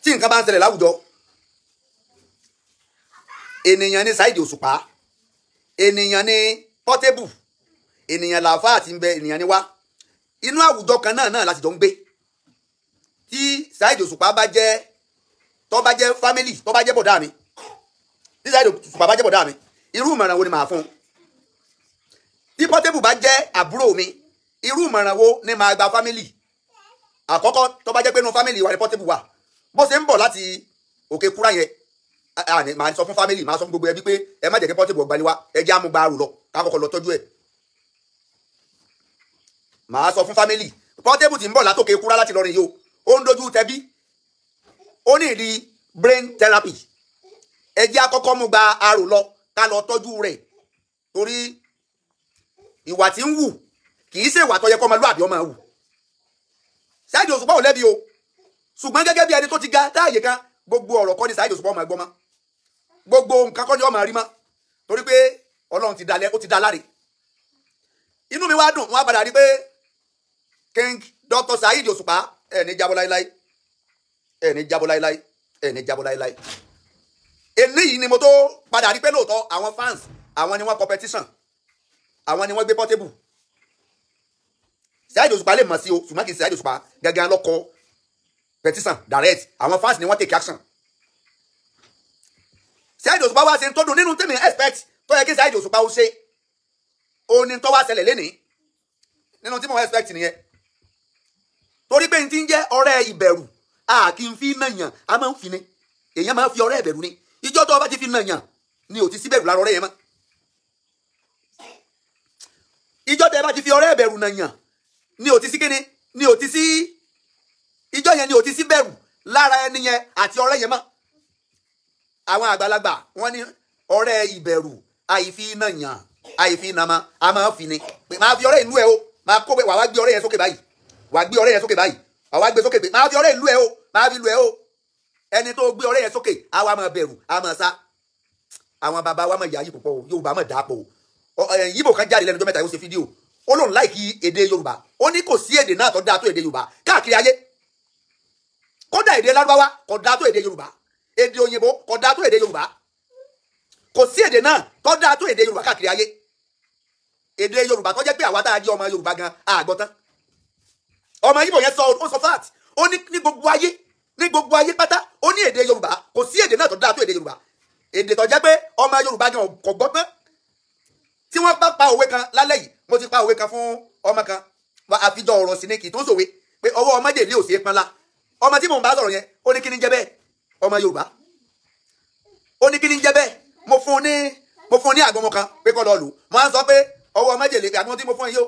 Tí nǹkan bá ń ṣẹlẹ̀ láwùjọ, ènìyàn ní Saheed Òṣùpá, ènìyàn ní Portable, ènìyàn làáfà àti ń bẹ, ènìyàn ní wá. Inú àwùjọ kan náà láti jọ ń gbé. Tí Saheed Òṣùpá bá jẹ́, tó bá jẹ́ family, tó bá jẹ́ bọ̀dá mi, tí Saheed Òṣùpá bá jẹ́ bọ̀dá mi, irú ìmọ̀ràn wo ni màá fún un? Tí Portable bá jẹ́ àbúrò mi, irú ìmọ̀ràn wo ni màá gba family? Àkọ́kọ́, tó bá jẹ́ pé inú family wa ni Portable wà, bó ṣe ń bọ̀ láti òkè kúrá yẹn, màá sọ fún family, màá sọ fún gbogbo ẹbí pé ẹ má jẹ́ kí Portable ọgbà wa, ẹ jẹ́ àmúgbàrú lọ ká kọ́kọ́ lọ tọ́jú ẹ̀. Màá sọ fún family, Portable ti ń bọ̀ látòkè kúrá láti lọrin yìí o, ó ń dojú tẹbí, ó ní ìdí brain therapy, ẹ jẹ́ àkọ́kọ́ mú gba arò lọ ká lọ tọ́jú rẹ̀, torí ìwà tí ń wù kì í ṣe ìwà tó yẹ kó ọmọlúwàbí ọmọ wù. Saheed Òṣùpá ò lẹ́bi o, ṣùgbọ́n gẹ́gẹ́ bí ẹni tó ti ga táàyè kan, gbogbo ọ̀rọ̀ kọ́ ni Saheed Òṣùpá ọmọ ẹgbọ́n mọ́, gbogbo nǹkan kọ́ ni ọmọ rí mọ́, torí pé Ọlọ́run ti dalẹ̀, ó ti da láre. Inú mi wá dùn, wọ́n á padà rí pé King Dr. Saheed Òṣùpá ẹ̀ ní jábọ́ láíláí, ẹ̀ ní jábọ́ láíláí, ẹ̀ ní jábọ́ láíláí. Eléyìí ni mo tó padà rí pé lóòótọ́ àwọn fans, àwọn ni wọ́n competition, àwọn ni wọ́n gbé Portable. Saheed Òṣùpá lè mọ̀ sí o, ṣùgbọ́n kì í Saheed Òṣùpá gẹ́gẹ́ lọ́kọ petition direct, àwọn fans ni wọ́n take action. Saheed Òṣùpá wá ṣe ń tọ́dún nínú tèmi expect tó yẹ kí Saheed Òṣùpá ó ṣe, ó ní tó wá ṣẹlẹ̀ lénìí nínú tí mo expect nìyẹn. Torí pé n ti ń jẹ́ ọ̀rẹ́ ìbẹ̀rù, a kì í fi nàyàn, a máa ń fi ni, èèyàn máa ń fi ọ̀rẹ́ ìbẹ̀rù ni. Ìjọ́ tó o bá ti fi nàyàn ni ò ti sí bẹ̀rù lára ọ̀rẹ́ yẹn mọ́. Ìjọ́ tó o bá ti fi ọ̀rẹ́ ìbẹ̀rù nàyàn ni ò ti sí kíni, ni ò ti sí, ìjọ́ yẹn ni ò ti sí bẹ̀rù lára ẹni yẹn àti ọ̀rẹ́ yẹn mọ́. Àwọn àgbàlagbà wọ́n ní ọ̀rẹ́ ìbẹ̀rù àìfi nàyàn, àìfi nàmọ́, a máa ń fi ni. Máa fi ọ̀rẹ́ ìlú ẹ o, máa kó wà wá gbé ọ̀rẹ́ yẹn sókè báyìí, wà gbé ọ̀rẹ́ yẹn sókè báyìí, wà wá gbé sókè, máa fi ọ̀rẹ́ ìlú ẹ o, máa fi ìlú ẹ o. Ẹni tó gbé ọ̀rẹ́ yẹn sókè á wá máa bẹ̀rù, á máa sá. Àwọn bàbá wa máa yà yìí púpọ̀ o, Yorùbá máa dà pọ̀ o. Yíbò kan jáde lẹ́nu ọjọ́ mẹ́ta, ó ṣe fídíò, ó lóun láìkí èdè Yorùbá, ó ní kò sí èdè náà tó dáa tó èdè Yorùbá káàkiri ayé. Kódà èdè Lárúbáwá kò dáa tó èdè Yorùbá, èdè òyìnbó kò dáa tó èdè Yorùbá, kò sí èdè náà tó dáa tó èdè Yorùbá káàkiri ayé. Èdè Yorùbá tó jẹ́ pé àwa tá a jẹ́ ọmọ Yorùbá gan àgbọ̀ tán. Ọmọ Yíbò yẹn sọ, ó sọ fact, ó ní ní gbogbo ayé, ní gbogbo ayé pátá, ó ní èdè Yorùbá kò sí èdè náà tó dáa tó èdè Yorùbá, èdè tó jẹ́ pé ọmọ Yorùbá gan kò gbọ́ tán. Tí wọ́n bá pa òwe kan lálẹ́ yìí, mo ti pa òwe kan fún ọmọ kan, àfijọ́ ọ̀rọ̀ sí ni kì í tó ń sòwe pé ọwọ́ ọmọdé ilé òsè panla. Ọmọ tí mò ń bá sọ̀rọ̀ yẹn, ó ní kí ni jẹ́ bẹ́ẹ̀, ọmọ Yorùbá, ó ní kí ni jẹ́ bẹ́ẹ̀. Mo fún ní àgbọ̀mọ kan pé kọ́ lọ lù, mo á sọ pé ọwọ́ májèlé àgbọn tí mo fún ẹ yìí o,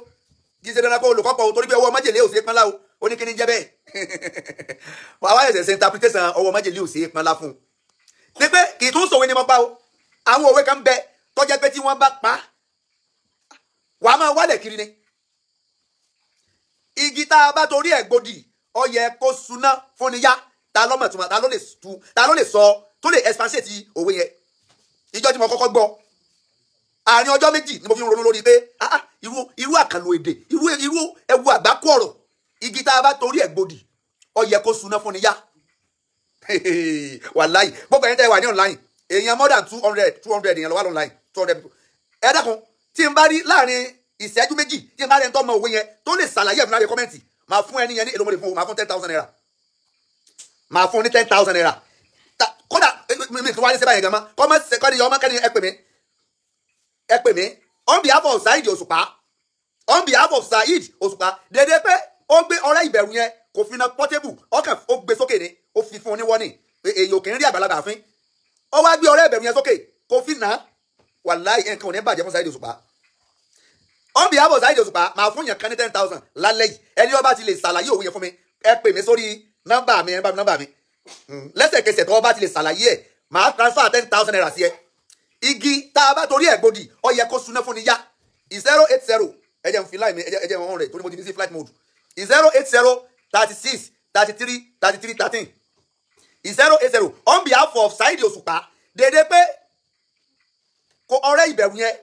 kì í ṣe dandan kó olùkọ́ pọ̀ o, torí pé ọwọ́ májèlé òsè panla o, ó ní kí ni jẹ́ bẹ́ẹ̀. Wàá wá ẹ̀sẹ̀ ṣe interpretation ọwọ́ májèlé òsè panla fún un ní pé kì í tún sòwe ni mo pa o. Àwọn òwe kan bẹ tó jẹ́ pé tí wọ́n bá pa wàá máa wálẹ̀ kiri ni. Igi tá a bá torí ẹ̀ gbòdì, ó yẹ kó suná fún ni yá. Ta ló mọ̀ túmọ̀, ta ló lè tu, ta ló lè sọ, tó lè expatiate òwe yẹn? Ìjọ́ tí mo kọ́kọ́ gbọ́, àárín ọjọ́ méjì ni mo fi ń ronú lórí pé irú àkànlò èdè, irú ẹwu àgbákò ọ̀rọ̀, igi tá a bá torí ẹ̀ gbòdì, ó yẹ kó suná fún ni yá. Wàláyì, gbogbo ẹ̀yin tẹ́ wà ní online, èèyàn more than 200 èèyàn ló wà online, 200 people. Ẹ dákun, tí n bá rí láàrin ìṣẹ́jú méjì, tí n bá rí ẹni tó mọ òwe yẹn tó lè ṣàlàyé ẹ̀fún lábẹ́ comment, máa fún ẹni yẹn ní èlò, mo lè fún o, máa fún 10,000 naira, máa fún ní 10,000 naira. Kódà mi tó wá ní sẹ́bà yẹn gan mọ́, kọ́ mọ́ kọ́ ni ọmọ kẹ́ni ẹ pè mí, ẹ pè mí on behalf of Saheed Òṣùpá, on behalf of Saheed Òṣùpá, dédé pé ó gbé ọ̀rẹ́ ìbẹ̀rù yẹn kò fi na Portable, ọkàn ó gbé sókè ni, ó fi fún un ní wọ́nì pé èyí ò kì í rí àgbàlagbà fín, ó wá gbé ọ̀rẹ́ ìbẹ̀rù yẹn sókè kò fi nà á. Wàláì nǹkan ò ní bàjẹ́ fún Saheed Òṣùpá. On behalf of Saheed Òṣùpá, máa fún yàn kan ní 10,000 lálẹ́ yìí. Ẹni ó bá ti lè ṣàlàyé òwe yẹn fún mi, ẹ pè mí sórí nọ́mbà mi, ẹ bá mi nọ́mbà mi lẹ́sẹ̀kẹsẹ̀. Tó bá ti lè ṣàlàyé ẹ̀, máa transfer 10,000 naira sí ẹ. Igi tá a bá torí ẹ̀ gbòdì, ó yẹ kó suná fún ni yá. 080, ẹ jẹ́ n fi line mi, ẹ jẹ́ n rẹ̀ torí mo ti fi sí flight mode. 080 36 33 33 13, 080 on behalf of Saheed Òṣùpá, dédé pé kò ọ̀rẹ́ ìbẹ̀rù yẹn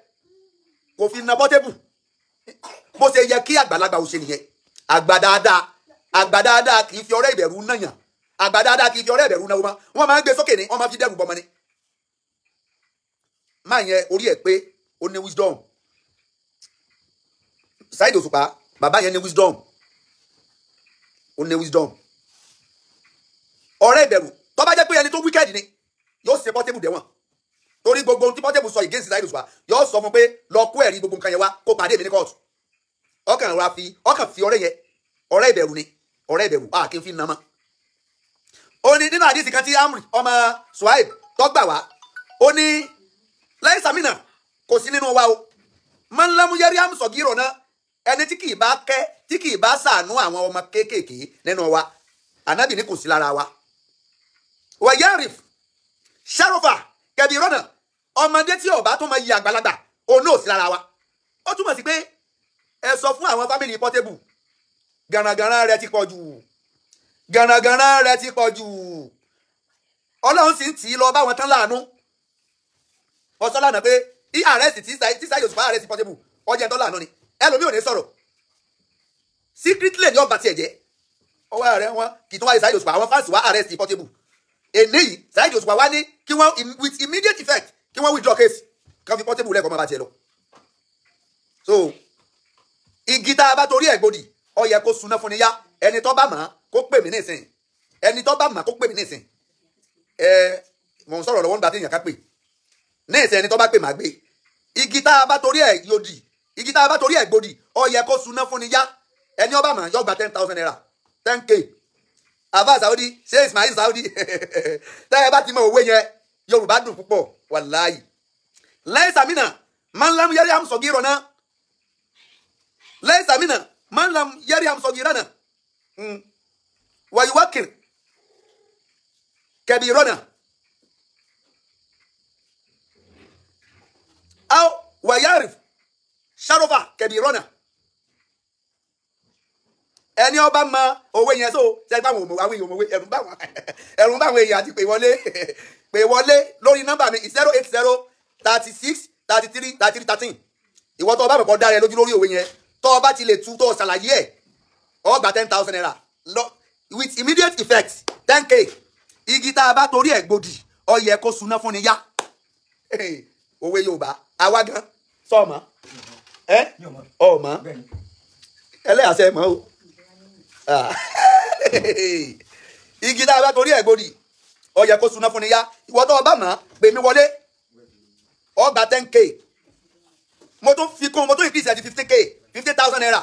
kò fi na Portable, bó ṣe yẹ kí àgbàlagbà ò ṣe nìyẹn. Àgbà dáadáa, àgbà dáadáa kì í fi ọ̀rẹ́ ìbẹ̀rù nàyàn. Àgbà dáadáa kì í fi ọ̀rẹ́ ìbẹ̀rù náwó mọ́. Wọ́n máa ń gbé sókè ní, wọ́n máa fi dẹ́rù bọ́mọ ni. Máa yẹn orí ẹ̀ pé ó ní wisdom. Saheed Òṣùpá bàbá yẹn ní wisdom, ó ní wisdom. Ọ̀rẹ́ ìbẹ̀rù tó bá jẹ́ pé ẹni tó wicked ni yóò ṣe Portable dẹ̀wọ̀n, torí gbogbo ohun tí Portable sọ against Saheed Òṣùpá yóò sọ fún pé lọ kó ẹ̀rí gbogbo nǹkan yẹn wá kó pàdé mi ní kóòtù. Ọkàn ra fi ọkàn fi ọ̀rẹ́ yẹn, ọ̀rẹ́ ìbẹ̀rù ni, ọ̀rẹ́ ìbẹ̀rù a kì í fi nà mọ́. Ó ní nínú àdìsí kan tí Amri ọmọ Suhaib tó gbà wá, ó ní lẹ́yìn sàmìnà kò sí nínú wa o, máa ń lámúyẹ́rí àmùsọ̀gírọ̀ náà, ẹni tí kì í bá kẹ́ tí kì í bá ṣàánú àwọn ọmọ kéékèèké nínú wa, ànábì ní kò sí lára wa. Wàyárif ṣàròfà kẹbí rọ́nà, ọmọdé tí ó bá tó máa yí àgbàlagbà òun náà sí lára wa. Ó túmọ̀ sí pé ẹ sọ fún àwọn fámìlì Portable, gànàgànà rẹ ti pọ̀ jù, gànàgànà rẹ ti pọ̀ jù. Ọlọ́run sì ń tì í lọ báwọn tán láàánú. Ọsọ lánàá pé arrest tí Saheed Òṣùpá arrest Portable ọjà ẹ̀ńtọ́ láàánú ni, ẹlòmíì ò ní sọ̀rọ̀, secretly ní ọba tiẹ̀ jẹ́ ọwọ́ rẹ̀ wọn kì í tún wáyé Saheed Òṣùpá, àwọn fáǹsì wá arrest Portable. Èní yìí Saheed Òṣùpá wá ní kí wọ́n with immediate effect kí wọ́n withdraw case kí wọ́n fi Portable lẹ́kọ̀ọ́ máa bá tiẹ̀ lọ. So igi tá a bá torí ẹ̀ gbòdì ó yẹ kó suná fún ni yá. Ẹni tó bá mọ̀ kó pè mí nísìn, ẹni tó bá mọ̀ kó pè mí nísìn. Ẹ mò ń sọ̀rọ̀ lọ́wọ́ nígbà tí èèyàn ká pè nísìn, ẹni tó bá pè má gbé. Igi tá a bá torí ẹ̀ yòdì, igi tá a bá torí ẹ̀ gbòdì ó yẹ kó suná fún ni yá. Ẹni ó bá mọ̀ yó gba 10,000 naira, 10K. Àbá Saudi ṣé Ismail Saudi tẹ́ ẹ bá ti mọ òwe yẹn, Yorùbá dùn púpọ̀ wàláyì. Lẹ́yìn sàmínà máa ń lámú yẹ́rì àmúsọ̀gì rọ̀ náà, lẹ́yìn sàmínà máa ń lámú yẹ́rì àmúsọ̀gì rọ̀ náà, wàyíwákìrì kẹbi rọ̀ náà, aw wàyárì ṣàròfà kẹbi rọ̀ náà. Ẹni ọba mọ òwe yẹn so ṣe gbà wọn àwọn èèyàn òwe ẹrù bá wọn ẹrù bá àwọn èèyàn àti pè wọlé pè wọlé lórí nọ́mbà mi 080 36 33 33 13. Ìwọ tó o bá mọ̀kọ́ dára ẹ lójú lórí òwe yẹn, tó o bá ti lè tú tó o ṣàlàyé ẹ̀, ó gba 10,000 naira with immediate effect, 10K. Igi tá a bá torí ẹ̀ gbòdì ó yẹ kó suná fún ni yá. Òwe Yorùbá àwa gan sọmọ ẹ ọmọ ẹlẹ́yàsẹ́ mọ́ o. Igi tá a bá torí ẹ̀ gbòdì ó yẹ kó suná fún ni yá. Ìwọ tó o bá mọ̀ pè mí wọlé, ó gba 10K. Mo tún fi kún, mo tún increase ẹ̀ di 50K, 50,000 naira.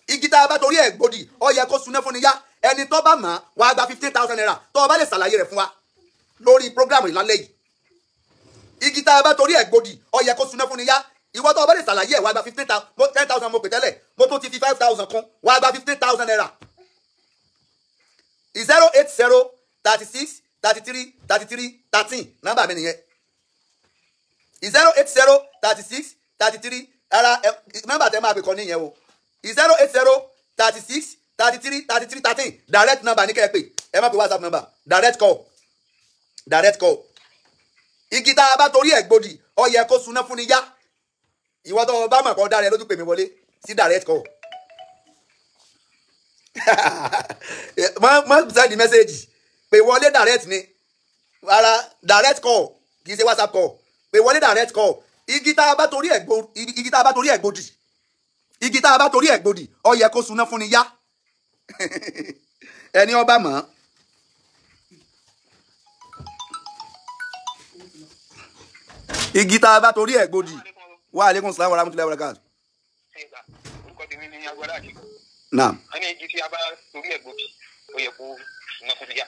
Igi tá a bá torí ẹ̀ gbòdì ó yẹ kó suná fún ni yá. Ẹni tó bá mọ̀ wàá gba 50,000 naira tó o bá lè ṣàlàyé rẹ̀ fún wa lórí program ìlálẹ́ yìí. Igi tá a bá torí ẹ̀ gbòdì ó yẹ kó suná fún ni yá. Ìwọ tó o bá lè ṣàlàyé ẹ̀ wàá gba 15,000, 10,000 mo pè tẹ́lẹ̀, mo tún ti fi 5,000 kún, wàá gba 15,000 naira. 080 36 33 33 13 nọ́mbà mi nìyẹn. 080 36 33 ara nọ́mbà tẹ́ máa pè kọ́ nìyẹn o. 080 36 33 33 13 direct number ní kẹ́ ẹ pè, ẹ má pè WhatsApp number, direct call, direct call. Igi tá a bá torí ẹ̀ gbòdì ó yẹ kó suná fún ni yá. Ìwọ tó o bá mọ̀ kọ́ dára ẹ lójú pè mí wọlé sí direct call. Má send message, pè wọlé direct ni, ara direct call kì í ṣe WhatsApp call, pè wọlé direct call. Igi tá a bá torí ẹ̀ gbòdì, igi tá a bá torí ẹ̀ gbòdì, igi tá a bá torí ẹ̀ gbòdì ó yẹ kó suná fún ni yá. Ẹni ọba mọ̀. Igi tá a bá torí ẹ̀ gbòdì. Wa aleykum salaam wa rahmatulahi wa barakatuh. Orúkọ tèmi ni agbára àdìgún. Naam. Wọ́n ní igi tí a bá torí ẹ̀ gbòdì ó yẹ kó suná fún ni yá.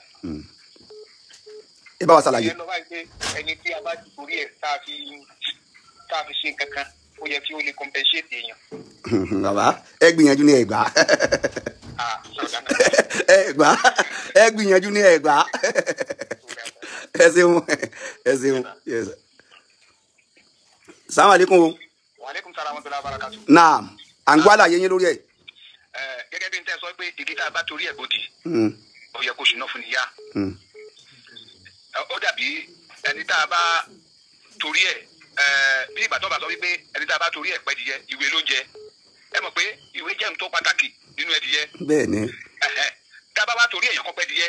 Ẹ bá wa ṣàlàyé. Ìyẹn lọ báyìí pé ẹni tí a bá torí ẹ̀ tá a fi ṣe nǹkan kan ó yẹ kí ó lè compensate èèyàn. Bàbá ẹ gbìyànjú ní ẹgbàá. Ẹgbàá ẹ gbìyànjú ní ẹgbàá. Ẹ ṣeun, ẹ ṣeun. Salaam aleykum o. Wa aleykum salaam wa rahmatulahi wa barakatuh. Naam, à ń gbọ́ àlàyé yín lórí ẹ̀. Gẹ́gẹ́ bí n tẹ́ sọ pé igi tá a bá torí ẹ̀ gbòdì ó yẹ kó suná fún ni yá. Ó dàbí ẹni tá a bá torí ẹ̀ bí ìgbà tó bá sọ wípé ẹni tá a bá torí ẹ̀ pẹ́ dìyẹ ìwé ló ń jẹ. Ẹ mọ̀ pé ìwé jẹ́ ohun tó pàtàkì nínú ẹdìyẹ. Bẹ́ẹ̀ ni. Tá a bá wá torí èèyàn kan pẹ́ dìyẹ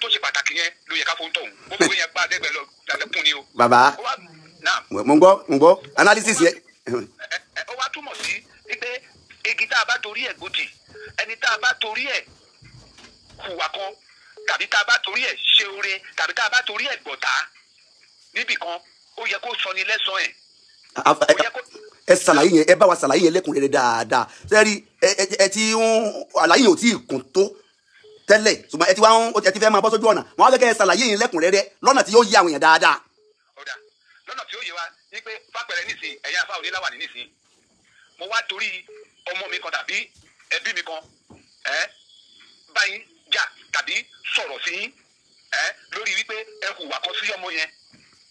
Tó ṣe pàtàkì yẹn ló yẹ ká fóun tọ̀hún. Ó fowó yẹn bá dẹ́gbẹ̀ẹ́ lọ lẹ́kùn ni o. Bàbá mo ń gbọ́ analysis yẹn. Ó wá túmọ̀ sí pé igi tá a bá torí ẹ̀ gbòdì, ẹni tá a bá torí ẹ̀ hùwà kan, tàbí tá a bá torí ẹ̀ ṣe oore, tàbí tá a bá torí ẹ̀ gbọ̀tá níbì kan, ó yẹ kó sọ ni lẹ́sàn ẹ̀. Ẹ ṣàlàyé yẹn, ẹ bá wa ṣàlàyé yẹn lẹ́kùnrẹ́rẹ́ dáadáa. Sẹ́rí ẹ ti ń àlàyé yẹn ò tí ì kún tó tẹ́lẹ̀, ṣùgbọ́n ẹ ti wá ń ẹ ti fẹ́ máa bọ́ sójú ọ̀nà. Wọ́n á fẹ́ kẹ́ ẹ ṣàlàyé yẹn lẹ́kùnrẹ́rẹ́ lọ́nà tí yóò yé àwọn èèyàn dáadáa. Ọ̀dà lọ́nà tí ó yé wa ní pé fàpẹ̀rẹ̀ nísìnyí, ẹ̀yin afá oníláwà ní nísìnyí, mo wá torí ọmọ mi kan tàbí ẹbí mi kan ẹ báyìí jà tàbí sọ̀rọ̀ sí yín ẹ lórí wípé ẹ hùwà kan sí ọmọ yẹn,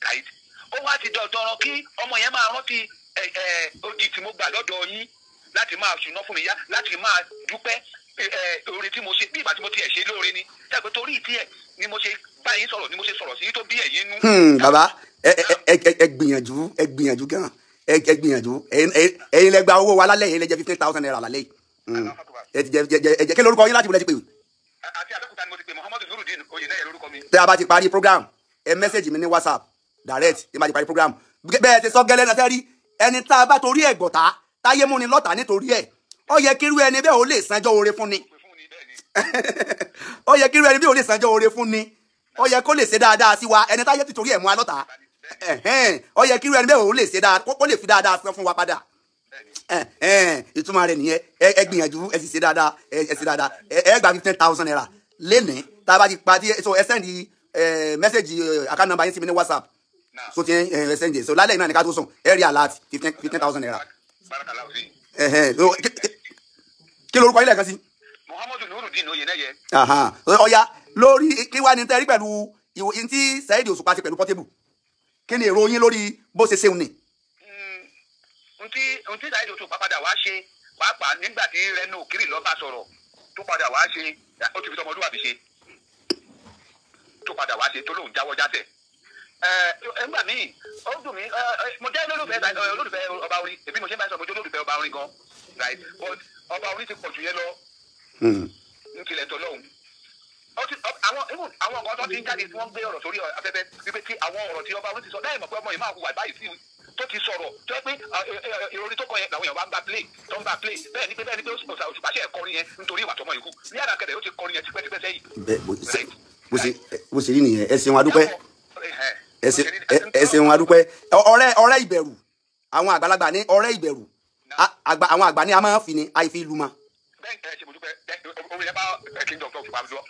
right? Ó wá ti dandan kí ọmọ yẹn máa rántí ẹ ẹ odi tí mo gbà lọ́dọ̀ yín láti máa ṣùná fún mi yá, láti máa dúpẹ́ ẹ oore tí mo ṣe, bí ìgbà tí mo tiẹ̀ ṣe lóore ni ṣàpè torí tiẹ̀ ni mo ṣe báyìí sọ̀rọ̀, ni mo ṣe sọ̀rọ̀ sí yín tó bí ẹ̀yin nú. Bàbá, ẹ ẹ ẹ gbìyànjú, ẹ gbìyànjú gan, ẹ gbìyànjú. Ẹ̀yin lẹ gba owó wa lálẹ́, ẹ̀yin lẹ jẹ ₦15,000 lálẹ́ yìí. Ẹ ti jẹ jẹ ẹ jẹ. Kí lorúkọ yín, láti wọlé ti pè? Àti Abẹ́òkúta ni mo ti pè. Muhammadu Nurudeen Oyènẹ́yẹ lórúkọ mi. Tẹ́ a bá ti parí program, ẹ message mi ní WhatsApp direct. Tí a bá ti parí program, bẹ́ẹ̀ ti sọ gẹ́lẹ́ náà. Sẹ́rí ẹni tá a bá torí ẹ̀ gbọ̀tá, táyé múni lọ́tà nítorí ẹ̀, ó yẹ kírú ẹni bẹ́ẹ̀ ó lè sanjọ́ oore fún ni. Ó yẹ kírú ẹni bẹ́ẹ̀ ó lè sanjọ́ oore fún ni. Ó yẹ kó lè ṣe dáadáa sí wa. Ẹni táyé ti torí ẹ̀ mú wa lọ́tà, ó yẹ kírú ẹni bẹ́ẹ̀ ó lè ṣe dáadáa, kó lè fi dáadáa san fún wa padà. Ìtumọ̀ rẹ̀ nìyẹn. Ẹ gbìyànjú, ẹ sì ṣe dáadáa, ẹ ṣe dáadáa. Ẹ gba ₦15,000 lénìí tá a bá ti pa tí. So ẹ send message account number yín sí mi ní WhatsApp. So ti ẹ send, so lálẹ́ yìí náà ní ká tó sùn, ẹ rí alert ₦15,000. Kí lorúkọ yín lẹ́ẹ̀kan sí? Muhammadu Nurudeen Oyènẹ́yẹ. Ọ̀ya, lórí kí wàá ní tẹ́rí pẹ̀lú ìwò tí Saheed Òṣùpá ti pẹ̀lú Portable, kí ni èrò yín lórí bó ṣe ṣeun ni? Ntí Saheed Òṣùpá padà wá ṣe, pàápàá nígbà tí Reno Kiri lọ bá sọ̀rọ̀ tó padà wá ṣe, ó ti fi tọmọlúwàbí ṣe, tó padà wá ṣe tó lóun jáwọ́ jásẹ̀. Ẹ ńgbà míì ó dùn mí. Mo jẹ́ olólùfẹ́ ọba orin. Èmi mo ṣe ń bá sọ, mo jẹ́ olólùfẹ́ ọba orin gan, right? But ọba orin ti pọ̀ jù yẹn lọ ní tilẹ̀ tó lọ́hùn. Àwọn even àwọn nǹkan tó ti ń jáde tí wọ́n gbé ọ̀rọ̀ sórí afẹ́fẹ́ wípé tí àwọn ọ̀rọ̀ tí ọba orin ti sọ láì mọ̀ pé ọmọ yìí máa hùwà báyìí sí tó ti sọ̀rọ̀, tó yẹ pé ìròrí tó kọ yẹn làwọn èèyàn wá ń bá play, tó ń bá play. Bẹ́ẹ̀ ni pé Òṣùpá ṣe kọrin yẹn nítorí ìwà tọmọ yìí kú ní àràkẹ́rẹ́, ó ti kọrin yẹn tipẹ́tipẹ́ sẹ́yìn. Bẹ́ẹ̀ bó ṣe rí nìyẹn. Ẹ ṣeun, adúpẹ́. Ẹ ṣeun, adúpẹ́. Ọ̀rẹ́ ìbẹ̀rù, àwọn àgbàlagbà ní ọ̀rẹ́ ìbẹ̀rù, àwọn àgbà ní a máa ń fi ni àìfi ìlú ma. Bẹ́ẹ̀ ẹ ṣe, mo dúpẹ́. Orin yẹn bá King Doctor Òṣùpá lọ,